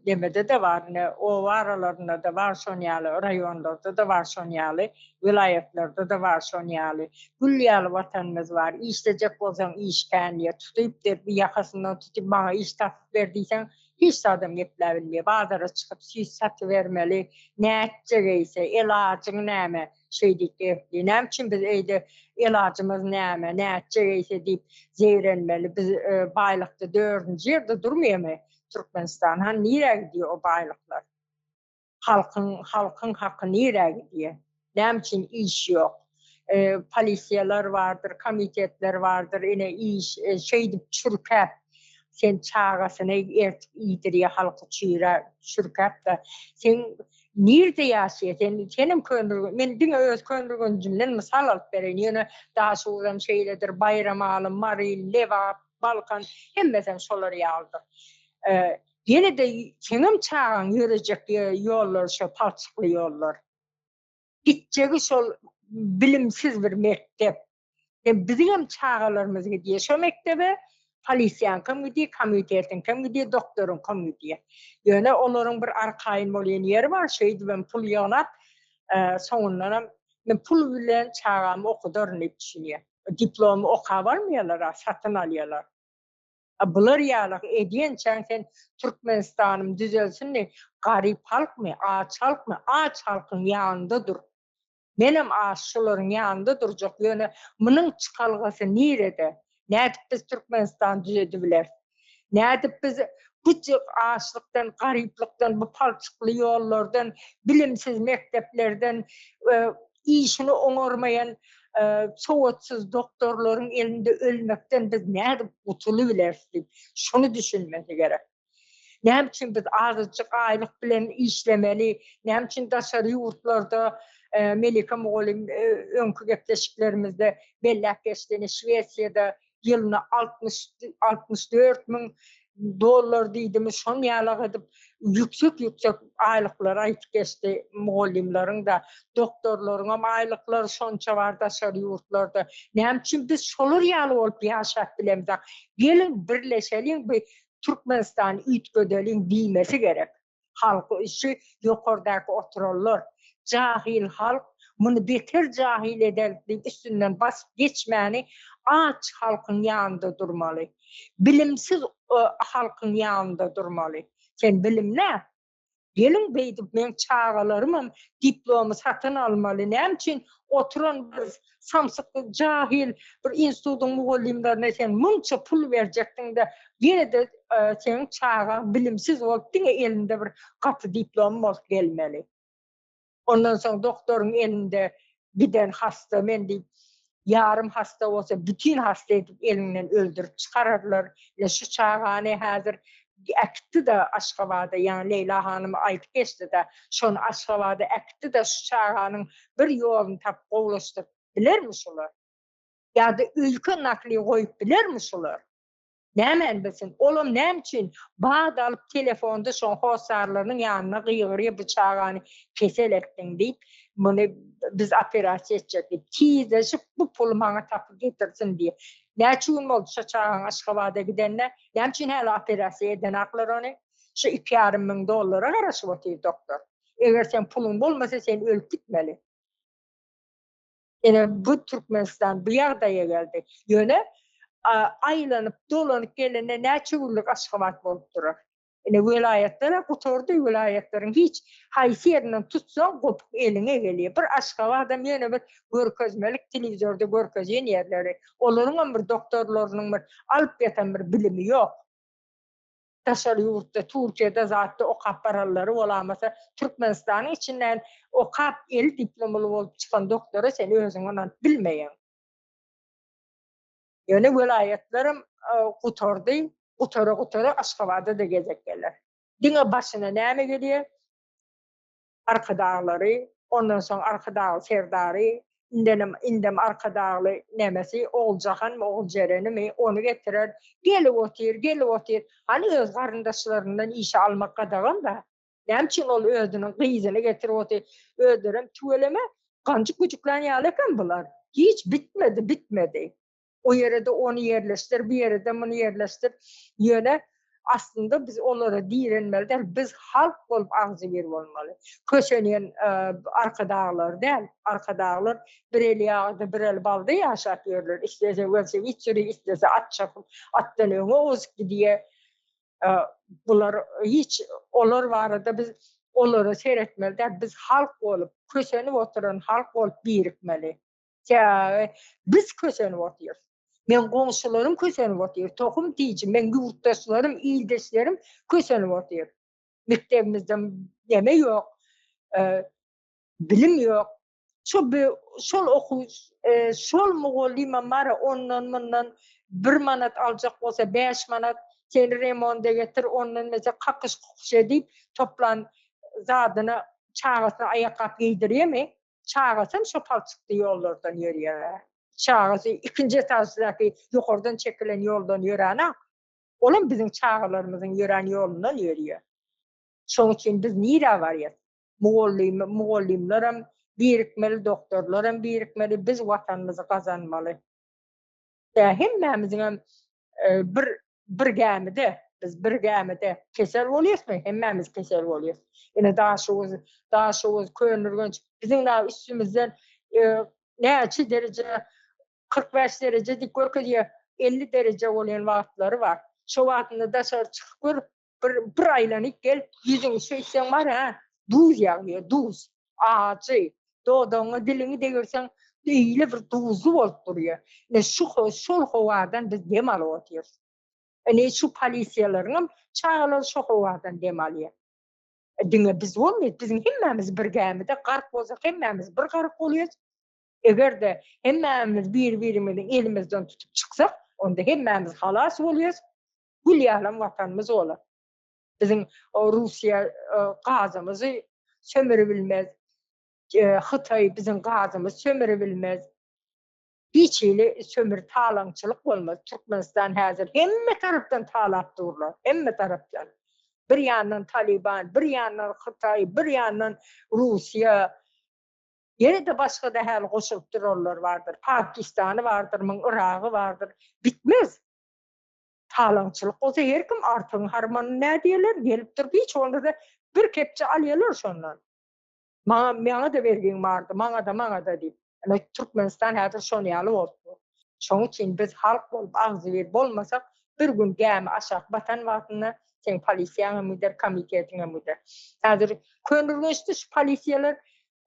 Nemede-de bar, ine, oba aralarynda-da bar şon ýaly, raýonlarda-da bar şon ýaly, welaýatlarda-da bar şon ýaly. Gül ýaly Watanymyz bar, işlejek bolsaň iş kän diýýär. Tutup berip, ýakasyndan tutup maňa iş tapyp ber diýseň, hiç zadam gepläbilmeýär. Bazara çykyp süýt satybermeli, nätjek eýse, elajyň näme? Şeý diýip gepli. Näme üçin biz eýde elajymyz näme, nätjek eýse diýip zeýrenmeli? Biz baýlykda dördünji ýerde durmaýamy Türkmenistan? Hany nirä gidýär o baýlyklar? Halkyň halkyň haky nirä gidýär? Näme üçin iş ýok? Polisiýalar bardyr, komitetler bardyr, ine iş şeýdip çürkäp sen çagasyny ertip iýdirýär halky çüýrä çürkäp-de sen Nirde ýaşaýar sen senem Köneürgenç men diňe öz Köneürgenjimden mysal alyp bereýin ýöne Daşoguzam şeýledir Baýramaly Mary Lebap Balkan hemmesem şolar ýalydyr ýene-de seňem çagaň ýörejek ýollary şo palçykly ýollar gitjegi şol bilimsiz bir mekdep Hem biziňem çagalarymyz gidýär şo mekdebe, polisiýaňkam gidýär, komitetiňkem gidýär, doktoryňkam gidýär. Ýöne olaryň bir arkaýyn bolýan ýeri bar, şeýdibem pul ýygnap, soňundanam men pul bilen çagamy okudaryn diýip düşünýär. Diplomy okap almaýarlar-a, satyn alýarlar. A bular ýaly edýänçäň sen Türkmenistanym düzelsin diý, garyp halkmy, aç halkmy, aç halkyň ýanynda dur. Menem az şularyň ýanynda durjak ýöne munuň çykalgasy nirede? Nädip biz Türkmenistany düzedibileris? Nädip biz bu açlykdan, garyplykdan, bu palçykly ýollardan, bilimsiz mekdeplerden, işini oňarmaýan sowatsyz doktorlaryň elinde ölmekden biz nädip gutulybileris diýip, şuny düşünmesi gerek. Näme üçin biz azajyk aýlyk bilen işlemeli? Näme üçin daşary ýurtlarda Melike mugallym öňki gepleşiklerimizde belläp geçdi, ine Şwesiýada ýylyna 60 64 müň dollar diýdimi, şon ýalak edip ýüksek-ýüksek aýlyklary aýtyp geçdi mugallymlaryň-da, doktorlaryňam aýlyklary şonça bar daşary ýurtlarda. Näme üçin biz şolar ýaly bolup ýaşap bilemzok? Geliň birleşeliň bu Türkmenistany üýtgedeliň diýmesi gerek. Halky şu ýokardaky oturanlar jahyl halk muny beter jahyl ederis diýip üstünden basyp geçmäni aç halkyň ýanynda durmaly. Bilimsiz halkyň ýanynda durmaly. Sen bilimlä Geliň beýdip meň çagalarymam diplomy satyn almaly näme üçin oturan bir samsyk jahyl bir institutyň mugallymlaryna sen munça pul berjekdiňde ýene-de seň çagaň bilimsiz bolup diňe elinde bir gaty diplom bolup gelmeli. Ondan soň doktoryň elinde giden hassa men diýip ýarym hassa bolsa bütin hassa edip eliňden öldürip çykararlar. Ine şu çagany häzir äkitdi-de Aşgabada, ýaňy Leýla hanym aýdyp geçdi-de, şony Aşgabada äkitdi-de şu çaganyň bir ýoluny tapyp gowulaşdyryp bilermi şular? Ýa-da öýken nakli goýup bilermi şular? Nämäni bilsin? Olam näme üçin bat alyp telefonda şoň hossarlarynyň ýanynda gygyrýar bu çagany kesel etdiň diýip, muny biz operasiýa etjek diýip, tizleşip bu puly maňa tapyp getirsin diýip. Näçe gün boldy şo çagaň Aşgabada gidenine? Näme üçin häli operasiýa edenaklar ony? Şu iki ýarym müň dollara garaşyp otyr doktor. Eger seň puluň bolmasa sen ölüp gitmeli. Ine bu Türkmenistan bu ýagdaýa geldi. Ýöne aýlanyp dolanyp gelende näçe günlük Aşgabat bolup durar. Ine welaýatlar-a gutardy, welaýatlaryň hiç haýsy ýerinden tutsaň gopuk eliňe gelýär. Bir Aşgabadam ýöne bir görkezmelik telewizorda görkezýän ýerleri. Olaryňam bir doktorlarynyň bir alyp ýatan bir bilimi ýok. Daşary ýurtda Türkiýede zatda okap baranlary bolamasa Türkmenistanyň içinden okap eli diplomly bolup çykan doktora sen özüň ynanyp bilmeýäň. Ýöne welaýatlaram gutardy, gutara gutara Aşgabada-da gezek geler. Diňe başyna näme gelýär? Arkadaglary, ondan soň Arkadagly Serdary. Indenem indem Arkadagly nemesi Oguljahanmy Oguljerenimi ony getirer. Gelip otyr, gelip otyr. Hany öz garyndaşlaryndan işe almak gadagan-da. Näme üçin ol özüniň gyzyny getirip otyr? Özlerem tüweleme ganjyk güjüklän ýaly eken bular. Hiç bitmedi, bitmedi. O ýere-de ony ýerleşdir, bu ýere-de muny ýerleşdir. Ýöne aslynda biz olara direnmeli däl, biz halk bolup agzybir bolmaly. Kösenýän arkadaglar däl, arkadaglar bir eli ýagda, bir eli balda ýaşap ýörler. Islese welosiped sürýär, islese at çapyp, atdan öňe ozup gidýär. Bular hiç olar barada biz olara seretmeli däl, biz halk bolup, kösenip oturan halk bolup birikmeli. Sebäbi biz kösenip otyrys. Meň goňşularym kösenip otyr, tohum tiýji, meň ýurtdaşlarym, ildeşlerim kösenip otyr. Mekdebimizde neme ýok, bilim ýok. Şo şol okuw, şol mugallymam bar ondan-mundan bir manat aljak bolsa 5 manat, seni remonda getir, ondan mese kakyş-kukuş edip toplan zadyna çagasyna aýakgap geýdirýärmi? Çagasam şo palçykly ýollardan ýörýär. Çagasy ikinji etaždaky ýokardan çekilen ýoldan ýöränak. Olam biziň çagalarymyzyň ýörän ýolundan ýörýär. Şoň üçin biz nirä barýas? Mugallym, mugallymlaram birikmeli, doktorlaram birikmeli, biz watanymyzy gazanmaly. Tä hemmämiziňem bir bir gämide, biz bir gämide kesel bolýasmy? Hemmämiz kesel bolýas. Ine Daşoguz, Daşoguz, Köneürgenç biziň da üstümizden näçe dereje 45 dereje diýip görkezýär, 50 dereje bolýan wagtlary bar. Şo wagtynda daşary çykyp gör, bir bir aýlanyp gel, ýüzüňi şeýtseň bar hä, duz ýagýar, duz. Ajy. Dodagyňa diliňi degirseň, beýle bir duzly bolup durýar. Ine şu şol howadan biz dem alyp otyrys. Ine şu polisiýalaryňam çagalary şo howadan dem alýar. Diňe biz bolmaýas, biziň hemmämiz bir gämide gark bolsak hemmämiz bir gark bolýas. Eger-de hemmämiz bir-birimiziň elimizden tutup çyksak, onda hemmämiz halas bolýas. Gül ýalam watanymyz bolar. Biziň Russiýa gazymyzy sömüribilmez. Hytaý biziň gazymyzy sömüribilmez. Hiç hili sömür talaňçylyk bolmaz. Türkmenistan häzir hemme tarapdan talap durlar. Hemme tarapdan. Bir ýandan Taliban, bir ýandan Hytaý, bir ýandan Russiýa. Ýene-de başga-da häli goşulyp duranlar bardyr. Pakistany bardyr, muň Yragy bardyr. Bitmez. Talaňçylyk bolsa her kim artygyň harmanyny nädýärler, gelip durup hiç bolmasa bir kepje alýarlar şondan. Maňa maňa-da bergiň bardy, maňa-da, maňa-da diýip. Ine Türkmenistan häzir şon ýaly bolupdy. Şoň üçin biz halk bolup agzybir bolmasak, bir gün gämi aşak batan wagtynda seň polisiýaňam gider, komitetiňem gider. Häzir Köneürgençde şu polisiýalar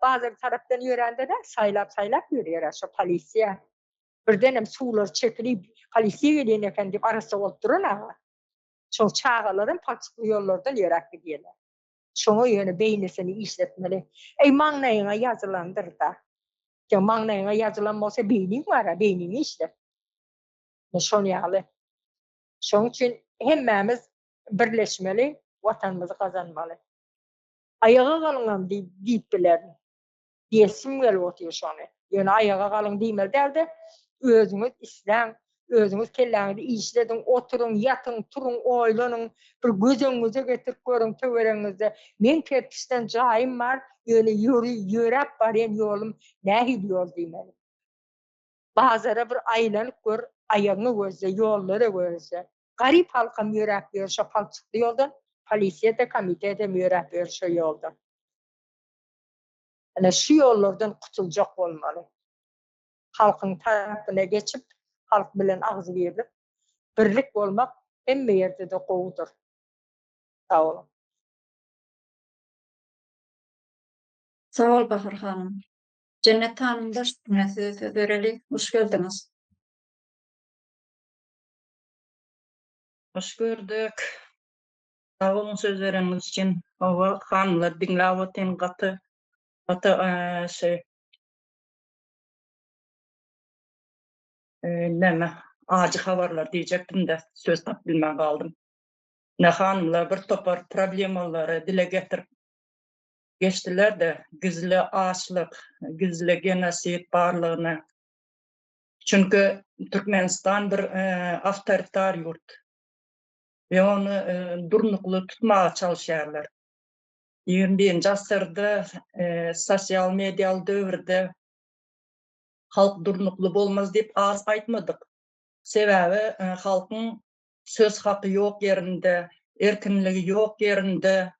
bazar tarapdan ýörände-de saýlap-saýlap ýörýär-ä şo polisiýa. Birdenem suwlar çekilip, polisiýa gelýän eken diýip arassa bolup duran aga. Şol çagalaram palçykly ýollardan ýöräp gidýärler. Şoňa ýöne beýnisini işletmeli. Eý maňlaýyňa ýazylandyr-da. Seň maňlaýyňa ýazylan bolsa beýniň bar-a, beýniňi işlet. Şon ýaly. Şoň üçin hemmämiz birleşmeli, watanymyzy gazanmaly. Aýaga galyňam diýip bilerin. Diýesim gelip otyr şony. Ýöne aýaga galyň diýmeli däl-de, özüňiz isläň, özüňiz kelläňizi işlediň, oturyň, ýatyň, turuň, oýlanyň, bir göz öňüňize getirip görüň töweregiňizde. Meň kerpiçden jaýym bar, ýöne ýöri, ýöräp barýan ýolum nähili ýol diýmeli. Bazara bir aýlanyp gör, aýagyňy gözle, ýollary gözle. Garyp halkam ýöräp ýör şo palçykly ýoldan, polisiýa-da, komitetem ýöräp ýör şo ýoldan. Ine şu ýollardan gutuljak bolmaly. Halkyň tarapyna geçip, halk bilen agzybirlik, birlik bolmak hemme ýerde-de gowudyr. Sag boluň. Sag bol Bahar hanym. Jennet hanym baş üstüne size söz bereli. Hoş geldiňiz. Hoş gördük. Sag boluň söz bereniňiz üçin. Hawa, hanymlar diňläp otyryn gaty gaty şeý näme ajy habarlar diýjekdim-de söz tapyp bilmän galdym. Ine hanymlar bir topar problemalary dile getirip. geçdiler-de gizli açlyk, gizli genosid barlygyny. Çünki Türkmenistan bir awtoritar ýurt we ony durnukly tutmaga çalyşýarlar. 21-nji asyrda sosial medialy döwürde halk durnukly bolmaz diýip az aýtmadyk. Sebäbi halkyň söz haky ýok ýerinde, erkinligi ýok ýerinde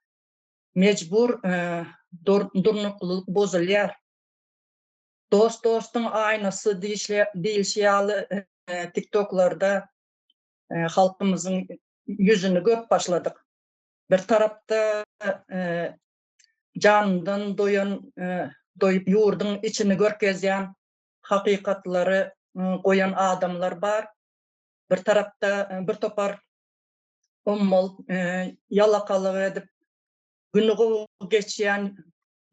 mejbur durnuklylyk bozulýar. Dost dostuň aýnasy diýilşi ýaly tiktoklarda halkymyzyň ýüzüni görüp başladyk. Bir tarapda janyndan doýan doýup ýurduň içini görkezýän hakykatlary goýan adamlar bar. Bir tarapda bir topar ommal ýalakalyk edip güni gowy geçýän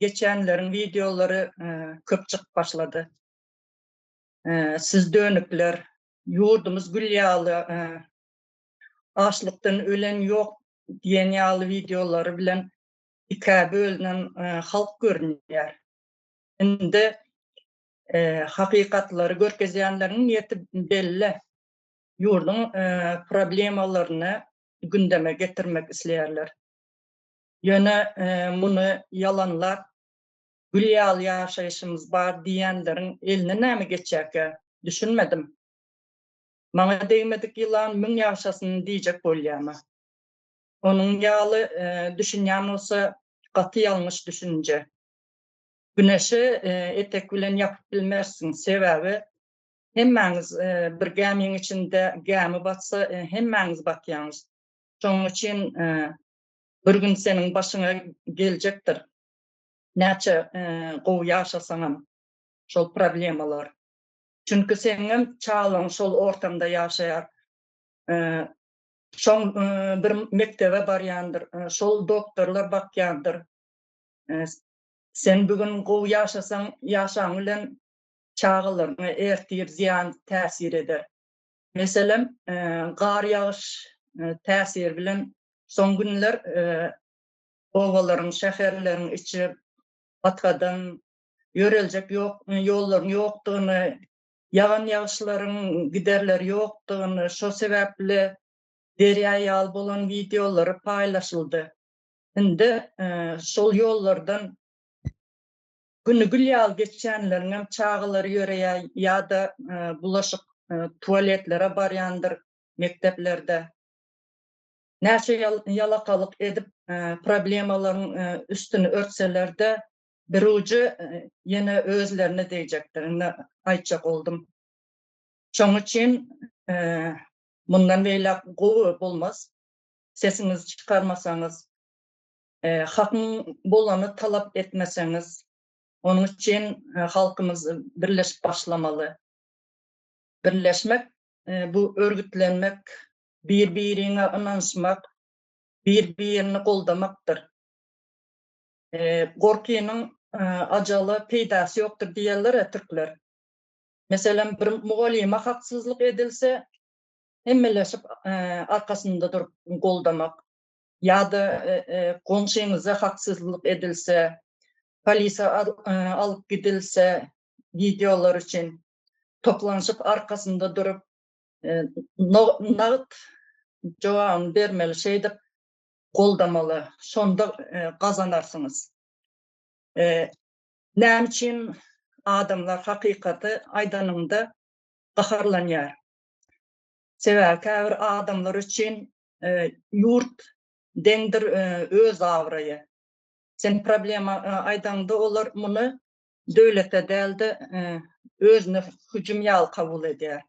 geçýänleriň wideolary köp çykyp başlady. Siz dönükler, ýurdumyz gül ýaly açlykdan ölen ýok diýen ýaly wideolary bilen ikä bölünen halk görünýär. Indi hakykatlary görkezýänleriň niýeti belli. Ýurduň problemalaryny gündeme getirmek isleýärler. Ýöne muny ýalanlap, gül ýaly ýaşaýşymyz bar diýýänleriň eline näme geçýärkä, düşünmedim. Maňa degmedik ýylan müň ýaşasyn diýjek bolýarmy? Onuň ýaly düşünýän bolsa gaty ýalňyş düşünje. Güneşi etek bilen ýapyp bilmersiň, sebäbi hemmäňiz bir gämiň içinde, gämi batsa hemmäňiz batýaňyz. Şonuň üçin bir gün seniň başyňa geljekdir. Näçe gowy ýaşasaňam şol problemalar. Çünki seniňem çagalaň şol ortamda ýaşaýar. Şoň bir mekdebe barýandyr, şol doktorlar bakýandyr. Sen bu gün gowy ýaşasaň, ýaşaň bilen çagalaryňa ertir zyýan täsir eder. Meselem, gar ýagyş täsiri bilen soň günler obalaryň, şäherleriň içi batgadan ýöreljek ýok, ýollaryň ýokdugyny, ýagan ýagyşlaryň giderleri ýokdugyny, şo sebäpli derýa ýaly bolan wideolary paýlaşyldy. Indi şol ýollardan güni gül ýaly geçýänleriňem çagalary ýöreýär ýa-da bulaşyk tualetlere barýandyr mekdeplerde. Näçe ýalakalyk edip problemalaryň üstüni örtseler-de, birujy ýene özlerine degjekdir. Indi aýtjak boldum. Şonuň üçin mundan beýläk gowy bolmaz. Sesiňizi çykarmasaňyz, hakyň bolany talap etmeseňiz, onuň üçin halkymyz birleşip başlamaly. Birleşmek bu örgütlenmek, bir-biriňe ynanyşmak, bir-birini goldamakdyr. Gorkynyň ajala peýdasy ýokdur diýerler-ä türkler. Meselem, bir mugallyma haksyzlyk edilse, hemmeleşip arkasynda durup goldamak ýa-da goňşyňyza haksyzlyk edilse, polise alyp gidilse wideolar üçin toplanyşyp arkasynda durup nagt jogabyny bermeli, şeýdip goldamaly, şonda gazanarsyňyz. Näme üçin adamlar hakykaty aýdanyňda gaharlanýar? Sebäbi käbir adamlar üçin ýurt deňdir öz abraýy. Sen problema aýdaňda olar muny döwlete däl-de özüne hüjüm ýaly kabul edýär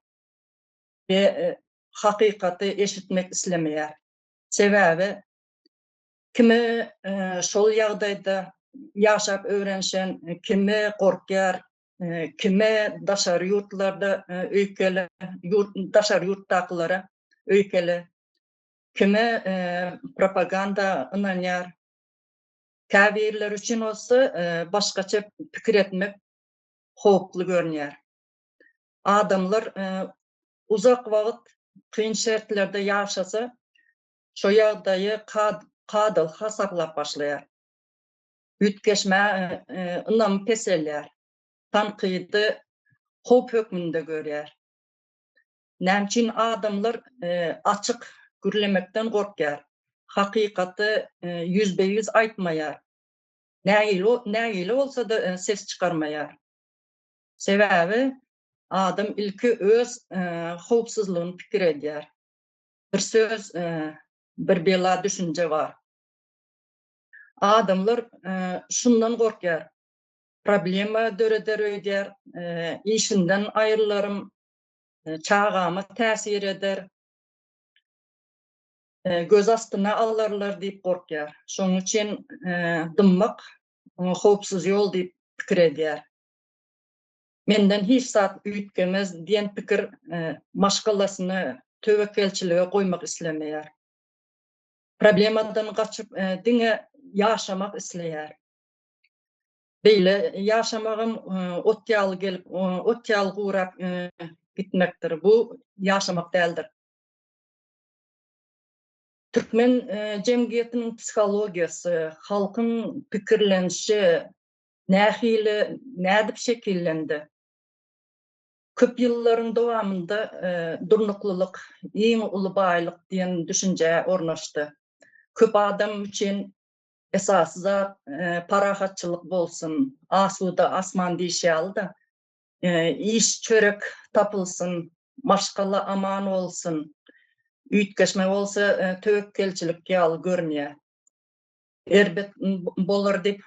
we hakykaty eşitmek islemeýär. Sebäbi kimi şol ýagdaýda ýaşap öwrenişen, kimi gorkýar, kimi daşary ýurtlarda öýkeli, ýurt daşary ýurtdakylara öýkeli, kimi propaganda ynanýar. Käbirleri üçin bolsa başgaça pikir etmek howply görünýär. Adamlar uzak wagt kyn şertlerde ýaşasa, şo ýagdaýy kadaly hasaplap başlaýar. Üýtgeşmä ynamy peselýär. Tankydy howp hökmünde görýär. Näme üçin adamlar açyk gürlemekden gorkýar? Hakykaty ýüzbe-ýüz aýtmaýar. Nägile bolsa-da ses çykarmaýar. Sebäbi adam ilki öz howpsuzlygyny pikir edýär. Bir söz, bir bela düşünje bar. Adamlar şundan gorkýar. Problema döreder öýdýär, işinden aýrylarym, çagama täsir eder, göz astyna alarlar diýip gorkýar. Şonuň üçin dymmak howpsuz ýol diýip pikir edýär. Menden hiç zat üýtgemez diýen pikir maşgalasyny töwekgelçilige goýmak islemeýär. Problemadan gaçyp diňe ýaşamak isleýär. Beýle ýaşamagam ot ýaly gelip, ot ýaly gurap gitmekdir. Bu ýaşamak däldir. Türkmen jemgyýetiniň psihologiýasy, halkyň pikirlenişi nähili, nädip şekillendi? Köp ýyllaryň dowamynda durnuklylyk iň uly baýlyk diýen düşünje ornaşdy. Köp adam üçin esasy zat parahatçylyk bolsun, asuda asman diýşi ýaly-da, iş, çörek tapylsyn, maşgala aman bolsun, üýtgeşme bolsa töwekgelçilik ýaly görünýär. Erbet bolar diýip,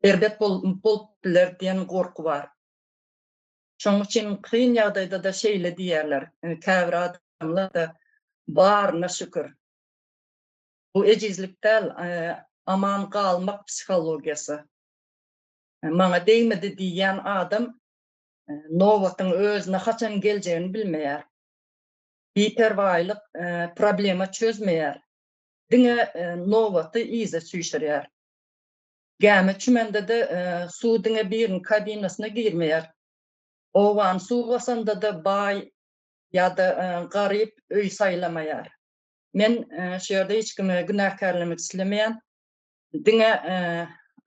erbet bolup biler diýen gorky bar. Şonuň üçin kyn ýagdaýda-da şeýle diýýärler, käbir adamlar-da baryna şükür. Bu ejizlik däl, aman galmak psihologiýasy. Maňa degmedi diýýän adam nobatyň özüne haçan geljegini bilmeýär. Biperwaýlyk problema çözmeýär, diňe nobaty yza süýşürýär. Gämä çümende-de suw diňe biriniň kabinasyna girmeýär. Obany suw basanda-da baý ýa-da garyp öý saýlamaýar. Men şu ýerde hiç kimi günäkärlemek islemeýän. Diňe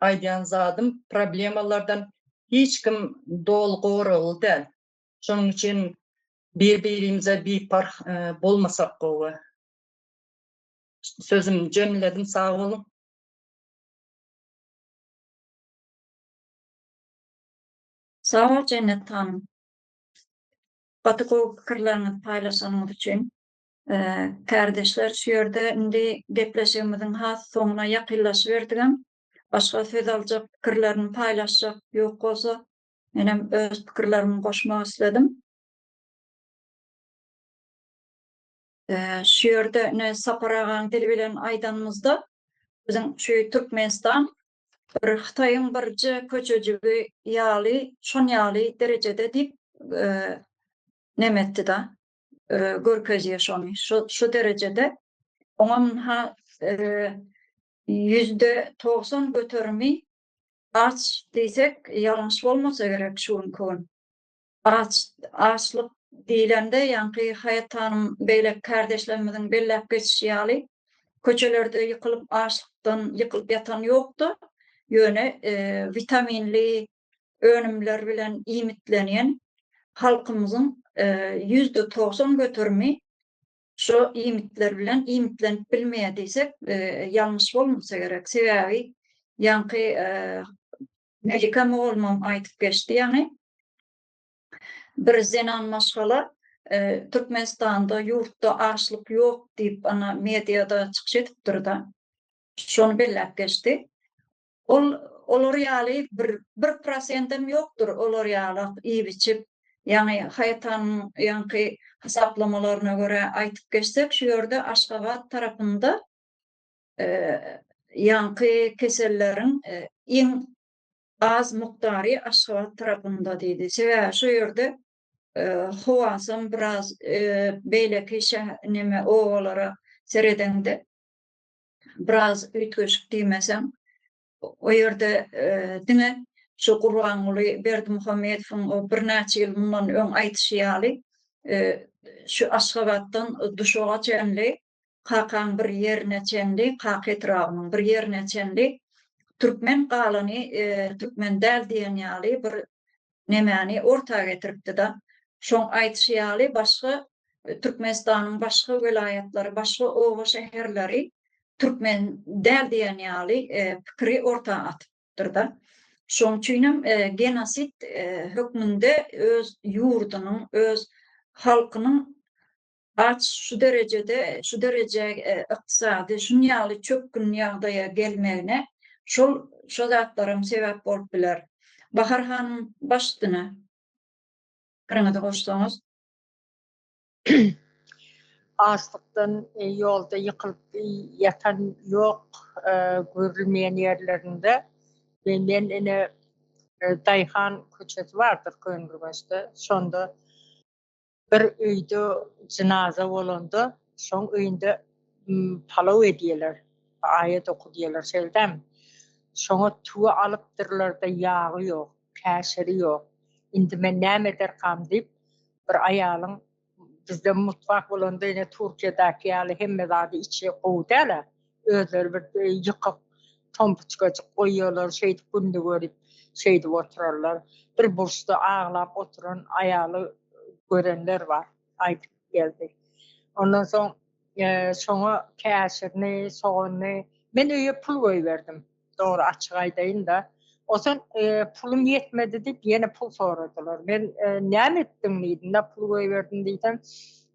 aýdýan zadym problemalardan hiç kim doly goragly däl. Şonuň üçin bir-birimize biparh bolmasak gowy. Sözümi jemledim sag boluň. Sag bol Jennet hanym. Gaty gowy pikirleriňizi paýlaşanyňyz üçin. Kärdeşler şu ýerde indi gepleşigimiziň has soňuna ýakynlaşyberdigem. Başga söz aljak, pikirlerini paýlaşjak ýok bolsa, menem öz pikirlerimi goşmak isledim. Şu ýerde ine Sapar agaň dili bilen aýdanymyzda biziň şu Türkmenistan bir Hytaýyň birje köçejigi ýaly, şon ýaly derejede diýip neme etdi-da, görkezýär şony. Şu şu derejede oňam ha 90% göterimi aç diýsek ýalňyş bolmasa gerek şu günki gün. Aç, açlyk diýlende, ýaňky Haýat hanym beýleki kärdeşlerimiziň belläp geçişi ýaly, köçelerde ýykylyp açlykdan ýykylyp ýatan ýokdy. Ýöne witaminli önümler bilen iýmitlenýän halkymyzyň 90% göterimi şo iýmitler bilen iýmitlenip bilmeýär diýsek, ýalňyş bolmasa gerek. Sebäbi ýaňky Melike mugallymam aýdyp geçdi ýaňy. Bir zenan maşgala Türkmenistanda ýurtda açlyk ýok diýip ana mediada çykyş edipdir-de. Şony belläp geçdi. Ol olar ýaly bir bir prosentem ýokdur olar ýaly iýip-içip, ýaňy Haýat hanymyň ýaňky hasaplamalaryna görä aýtyp geçsek şu ýerde Aşgabat tarapynda ýaňky keselleriň iň az mukdary Aşgabat tarapynda diýdi. Sebäbi şu ýerde howasam biraz beýleki neme obalara seredeňde biraz üýtgeşik diýmeseň, o ýerde diňe şu Gurbanguly Berdimuhamedowyň o birnäçe ýyl mundan öň aýdyşy ýaly şu Aşgabatdan Duşaga çenli Kakaň bir ýerine çenli, Kaka etrabynyň bir ýerine çenli Türkmen galany türkmen däl diýen ýaly bir nemäni orta getiripdi-de. Şoň aýdyşy ýaly başga Türkmenistanyň başga welaýatlary, başga oba-şäherleri türkmen däl diýen ýaly pikiri orta atypdyr-da. Şoň üçinem genosid hökmünde öz ýurdunyň, öz halkynyň aç şu derejede, şu derejä ykdysady şun ýaly çökgün ýagdaýa gelmegine şol şo zatlaram sebäp bolup biler. Bahar hanym baş üstüne. Pikiriňizi goşsaňyz. Açlykdan ýolda ýykylyp ýatan ýok görülmeýän ýerlerinde. Men ine Daýhan köçesi bardyr Köneürgençde. Şonda bir öýde jynaza bolanda şoň öýünde palaw edýärler, aýat okudýarlar şeýle dämi? Şoňa tüwi alypdyrlar-da ýagy ýok, käşiri ýok. Indi men näme ederkam diýip, bir aýalyň bizde mutfak bolanda ine Türkiýedäki ýaly hemme zady içi gowy däl-ä. Özleri bir ýykyk tompuçkajyk goýýarlar, şeýdip günde görüp şeýdip oturarlar. Bir burçda aglap oturan aýaly görenler bar, aýdyp geldi. Ondan soň şoňa käşirini, soganyny men öýe pul goýberdim. Dogry açyk aýdaýyn-da. Onsoň pulum ýetmedi diýip ýene pul soradylar. Men näme etdiň diýdim-de, pul goýberdim diýsem,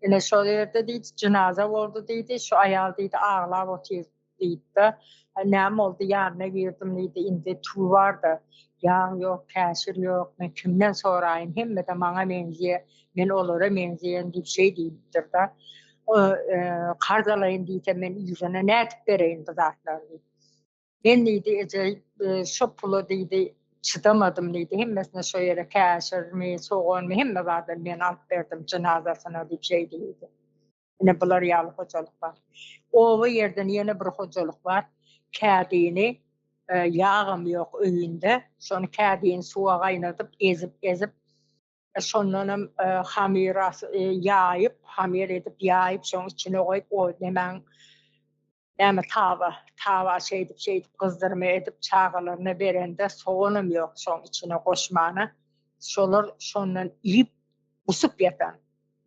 ine şol ýerde diýdi, jynaza boldy diýdi, şu aýal diýdi aglap otyr diýdi-de. Näme boldy, ýanyna girdim diýdi, indi tüwi bar-da, ýag ýok, käşir ýok, men kimden soraýyn, hemme-de maňa meňzeýär, men olara meňzeýän diýip şeý diýipdir-de. Karz alaýyn diýsem men yzyna nädip bereýin bu zatlary diýip. Men diýdi, eje, şo pula diýdi, çydamadym diýdi, hemmesine şo ýere käşirmi, soganmy, hemme zadyny men alyp berdim jynazasyna diýip şeý diýdi. Ine bular ýaly hojalyk bar. Oba ýerden ýene bir hojalyk bar. Kädini ýagam ýok öýünde. Şony kädini suwa gaýnadyp, ezip, ezip, şondanam hamyr ýaýyp, hamyr edip ýaýyp, şoň içine goýup, o nemäň Näme taba, taba şeýdip şeýdip gyzdyrma edip çagalaryna berende soganam ýok şoň içine goşmana. Şolar şondan iýip gusup ýatan.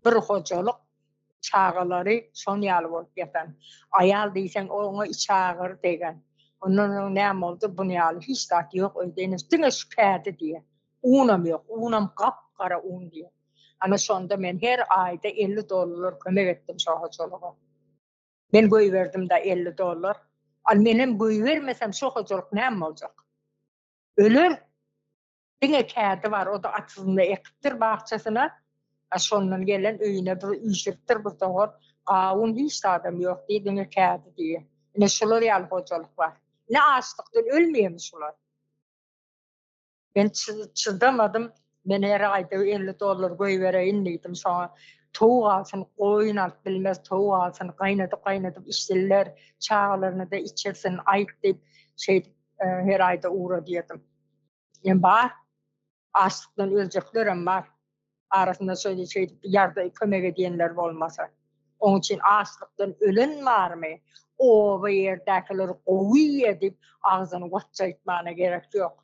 Bir hojalyk çagalary şon ýaly bolup ýatan. Aýal diýseň oňa içagyry degen. Ondan soň näme boldy bun ýaly hiç zat ýok öýde ine diňe şu kädi diýýär. Unam ýok, unam gap gara un diýýär. Ana şonda men her aýda 50 dollar kömek etdim şo hojalyga. Men goýberdim-da 50 dollar. Al menem goýbermesem şo hojalyk näme boljak? Öler. Diňe kädi bar, o-da atyzynda ekipdir bakjasyna. A şondan gelen öýüne bir üýşüripdir bir dogor. Gawun hiç zadam ýok diý, diňe kädi diýýär. Ine şular ýaly hojalyk bar. Ine açlykdan ölmeýärmi şular? Men çydamadym, men her aýda 50 dollar goýbereýin diýdim şoňa. Towuk alsyn, goýun alyp bilmez, towuk alsyn, gaýnadyp-gaýnadyp içsinler, çagalaryna-da içirsin, aýt diýip, şeýdip her aýda ugradýardym. Ýa bar, açlykdan öljeklerem bar. Arasynda şeýle şeýdip ýarda kömek edýänler bolmasa. Oň üçin açlykdan ölen barmy? Oba ýerdäkiler gowy iýýär diýip agzyny watjaýtmana gerek ýok.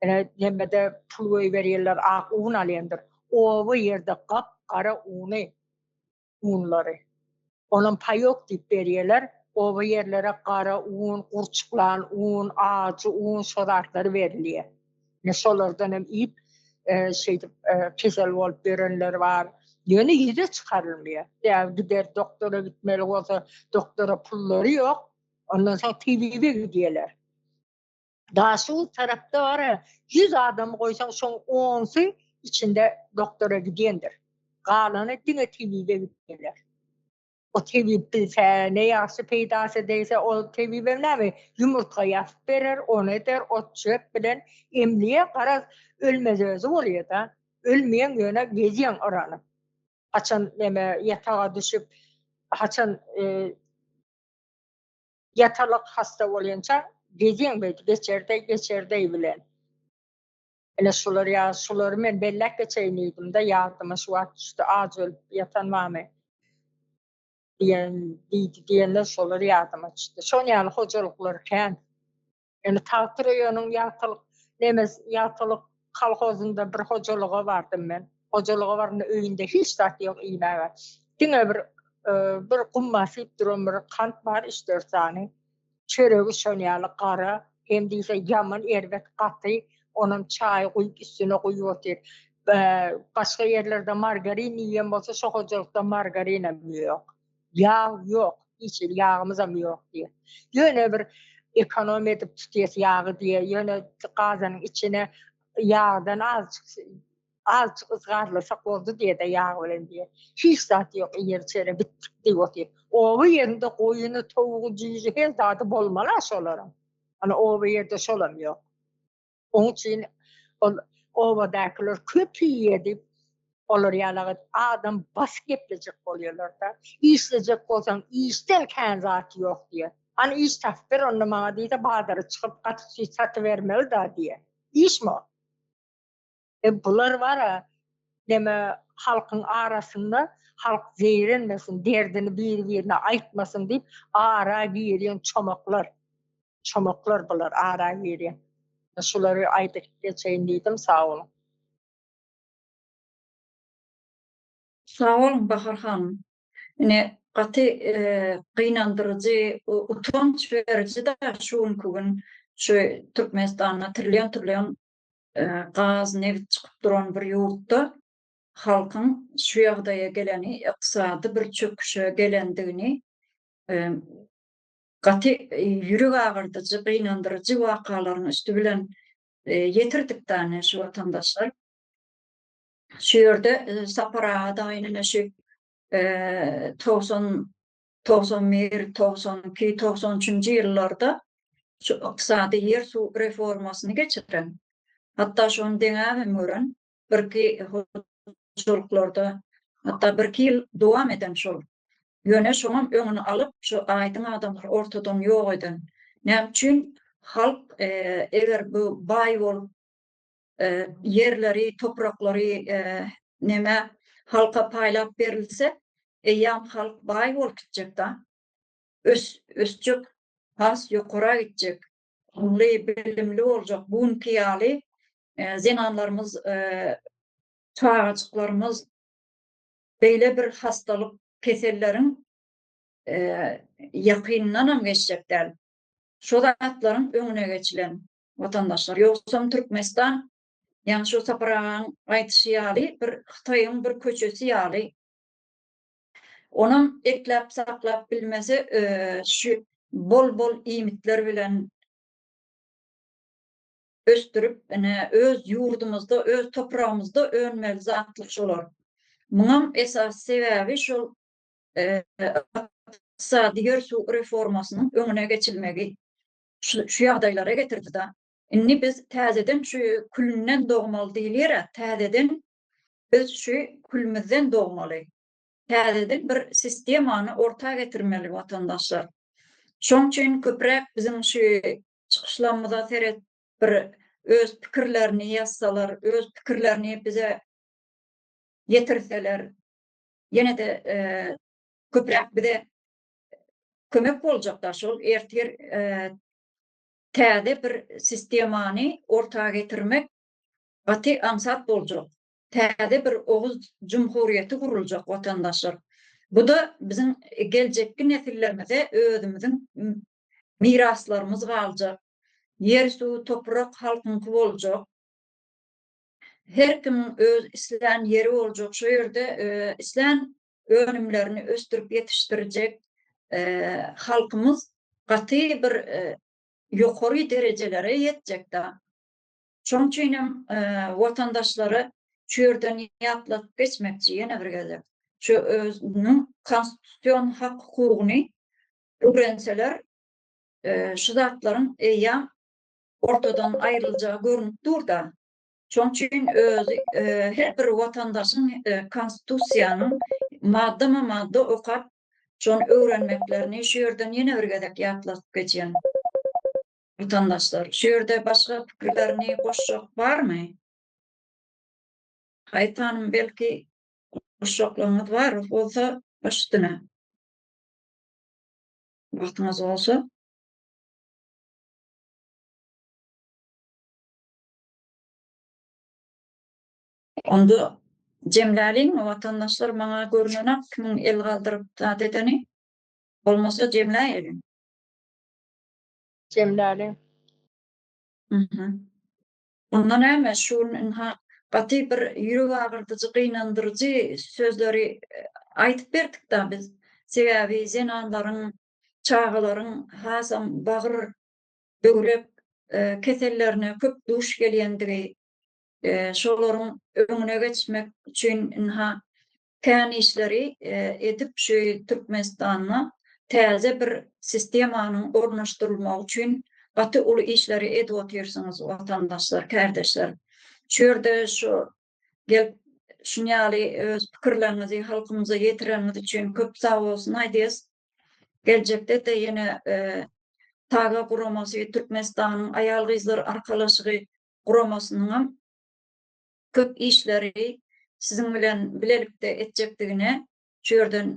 Ine hemmede pul goýberýärler ak un alýandyr. Oba ýerde gap-gara uny unlary. Onam paýok diýip berýärler. Oba ýerlere gara un, gurçuklan un, ajy un şo zatlary berilýär. Ine şolardan hem iýip şeýdip kesel bolup ýörenler bar. Ýöne ýüze çykarylmaýar. Ýa gider doktora gitmeli bolsa doktora pullary ýok. Ondan soň tebibe gidýärler. Daşoguz tarapda bar 100 adamy goýsaň şoň onsy içinde doktora gidýändir. Galany diňe tebibe gidýärler. O tebip bilse ne ýagşy peýdasy degse ol tebibem näme ýumurtga ýasyp berer, ony eder, ot çöp bilen emleýär garaz ölmez özi bolýada. Ölmeýäň ýöne gezýäň yranyp. Haçan neme ýataga düşüp haçan Ýatalyk hassa bolýança gezýäň beýdip geçerdeý geçerdeý bilen. Ine şular ýa şulary men belläp geçeýin diýdim-de ýadyma şu wagt düşdi aç ölüp ýatan barmy diýen diýdi diýende şolar ýadyma düşdi. Şon ýaly hojalyklar kän. Ýöne Tagty raýonyň Ýagtylyk nemes Ýagtylyk kolhozynda bir hojalyga bardym men. Hojalyga baranda öýünde hiç zat ýok iýmäge. Diňe bir bir gum basyp duran bir kant bar üç-dört sany. Çöregi şon ýaly gara, hem diýse ýaman erbet gaty, onam çaý guýup üstüne guýup otyr. Başga ýerlerde margarin iýen bolsa şo hojalykda margarinem ýok. Ýag ýok, hiç hili ýagymyzam ýok diýýär. Ýöne bir ekonom edip tutýas ýagy diýýär, ýöne gazanyň içine ýagdan azjyk azjyk yzgarlasak boldy diýýär-de ýag bilen diýýär. Hiç zat ýok iýer-içere bitdik diýip otyr. Oba ýerinde goýuny, towugy, jüýji her zady bolmaly-a şolaryň. Ana oba ýerde şolam ýok. Oň üçin ol obadakylar köp iýýär diýip, olar ýalagy adam bas geplejek bolýarlar-da. Işlejek bolsaň, işden kän zat ýok diýýär. Hany iş tapyp ber onda maňa diýse, bazara çykyp gatyk süýt satybermeli-da diýýär. Işmi o? E bular bar-a, neme halkyň arasynda halk zeýrenmesin, derdini biri-birine aýtmasyn diýip, ara girýän çomaklar. Çomaklar bular ara girýän. Şulary aýdyp geçeýin diýdim, sag boluň. Sag boluň Bahar hanym. Ine gaty gynandyryjy, utanç beriji-de şu günki gün şu Türkmenistanda trillion trillion gaz, nebit çykyp duran bir ýurtda halkyň şu ýagdaýa geleni, ykdysady bir çöküşe gelendigini gaty ýürek agyrdyjy, gynandyryjy wakalaryň üsti bilen ýetirdik däne şu watandaşlar. Şu ýerde Sapar aga daýy ine şu 90 91, 92, 93-nji ýyllarda şu ykdysady ýer-suw reformasyny geçiren, hatda şony deňäbem gören birki hojalyklarda hatda birki ýyl dowam eden şol. Ýöne şoňam öňüni alyp, şu aýdyň adamlary ortadan ýok eden. Näme üçin halk eger bu baý bolup ýerleri, topraklary neme halka paýlap berilse, eýýäm halk baý bolup gitjek-da. Ös, ösjek, has ýokara gitjek, ylymly, bilimli boljak. Bu günki ýaly zenanlarymyz, çagajyklarymyz beýle bir hastalyk, keselleriň ýakynyndanam geçjek däl. Şo zatlaryň öňüne geçilen watandaşlar. Ýogsam Türkmenistan, ýagny şu Sapar agaň aýdyşy ýaly bir Hytaýyň bir köçesi ýaly. Onam ekläp saklap bilmese şu bol-bol iýmitler bilen ösdürip, ine öz ýurdumyzda, öz topragymyzda önmeli zatlar şolar. Muňam esasy sebäbi şol ykdysady ýer-suw reformasynyň öňüne geçilmegi. Şu ýagdaýlara getirdi-da. Indi biz täzeden şu külünden dogmaly diýilýär-ä, täzeden biz şu külümizden dogmaly. Täzeden bir sistemany orta getirmeli watandaşlar. Şoň üçin köpräk biziň şu çykyşlarymyza seret bir öz pikirlerini ýazsalar, öz pikirlerini bize ýetirseler, ýene-de köpräk bize kömek boljakda şol ertir täze bir sistemany orta getirmek gaty aňsat boljak. Täze bir Oguz jumhuriýeti guruljak watandaşlar. Bu-da biziň geljekki nesillerimize özümiziň miraslarymyz galjak. Ýer, suw, toprak halkyňky boljak. Her kimiň öz islän ýeri boljak. Şo ýerde islän önümlerini ösdürip ýetişdirjek halkymyz gaty bir ýokary derejelere ýetjek-da. Şonuň üçin hem watandaşlara şu ýerden ýatladyp geçmekçi ýene bir gezek. Şu özüniň konstitusion hak-hukugyny öwrenseler, şu zatlaryň eýýäm ortadan aýryljagy görnüp dur-da. Şonuň üçin özi her bir watandaşyň Konstitusiýanyň maddama-madda okap, şony öwrenmeklerini şu ýerden ýene bir gezek ýatladyp geçýän. Watandaşlar, şu ýerde başga pikirlerini goşjak barmy? Haýyt hanym, belki goşjaklaryňyz bar bolsa, baş üstüne. Wagtyňyz bolsa. Onda jemläliňmi watandaşlar maňa görünenok kimiň el galdyryp zat edeni. Bolmasa jemläýeliň. Jemläliň. Mhm. Onda näme şu gün ynha gaty bir ýürek agyrdyjy gynandyryjy sözleri aýdyp berdik-da biz. Sebäbi zenanlaryň, çagalaryň hasam bagyr, böwrek kesellerine köp duş gelýändigi, şolaryň öňüne geçmek üçin ynha kän işleri edip şu Türkmenistanda täze bir sistemanyň ornaşdyrylmagy üçin gaty uly işleri edip otyrsyňyz watandaşlar, kärdeşler. Şu ýerde şu gelip şuny ýaly öz pikirleriňizi halkymyza ýetireniňiz üçin köp sag bolsun aýdýas. Geljekde-de ýene TAGA guramasy, Türkmenistanyň aýal-gyzlar arkalaşygy guramasynyňam köp işleri siziň bilen bilelikde etjekdigine şu ýerden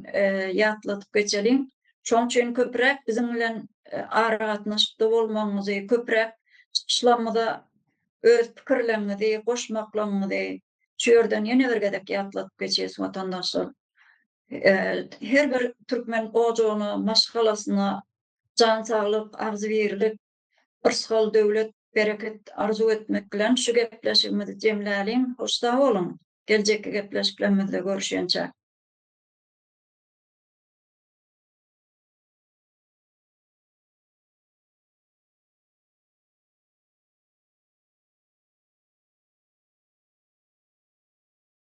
ýatladyp geçeliň. Şonuň üçin köpräk biziň bilen aragatnaşykda bolmagyňyzy, köpräk çykyşlarymyza öz pikirleriňizi goşmaklaryňyzy şu ýerden ýene bir gezek ýatladyp geçýäs watandaşlar. Her bir türkmen ojagyna, maşgalasyna jan saglyk, agzybirlik, yrsgal, döwlet, bereket arzuw etmek bilen şu gepleşigimizi jemläliň. Hoş sag boluň! Geljekki gepleşiklerimizde görüşýänçäk.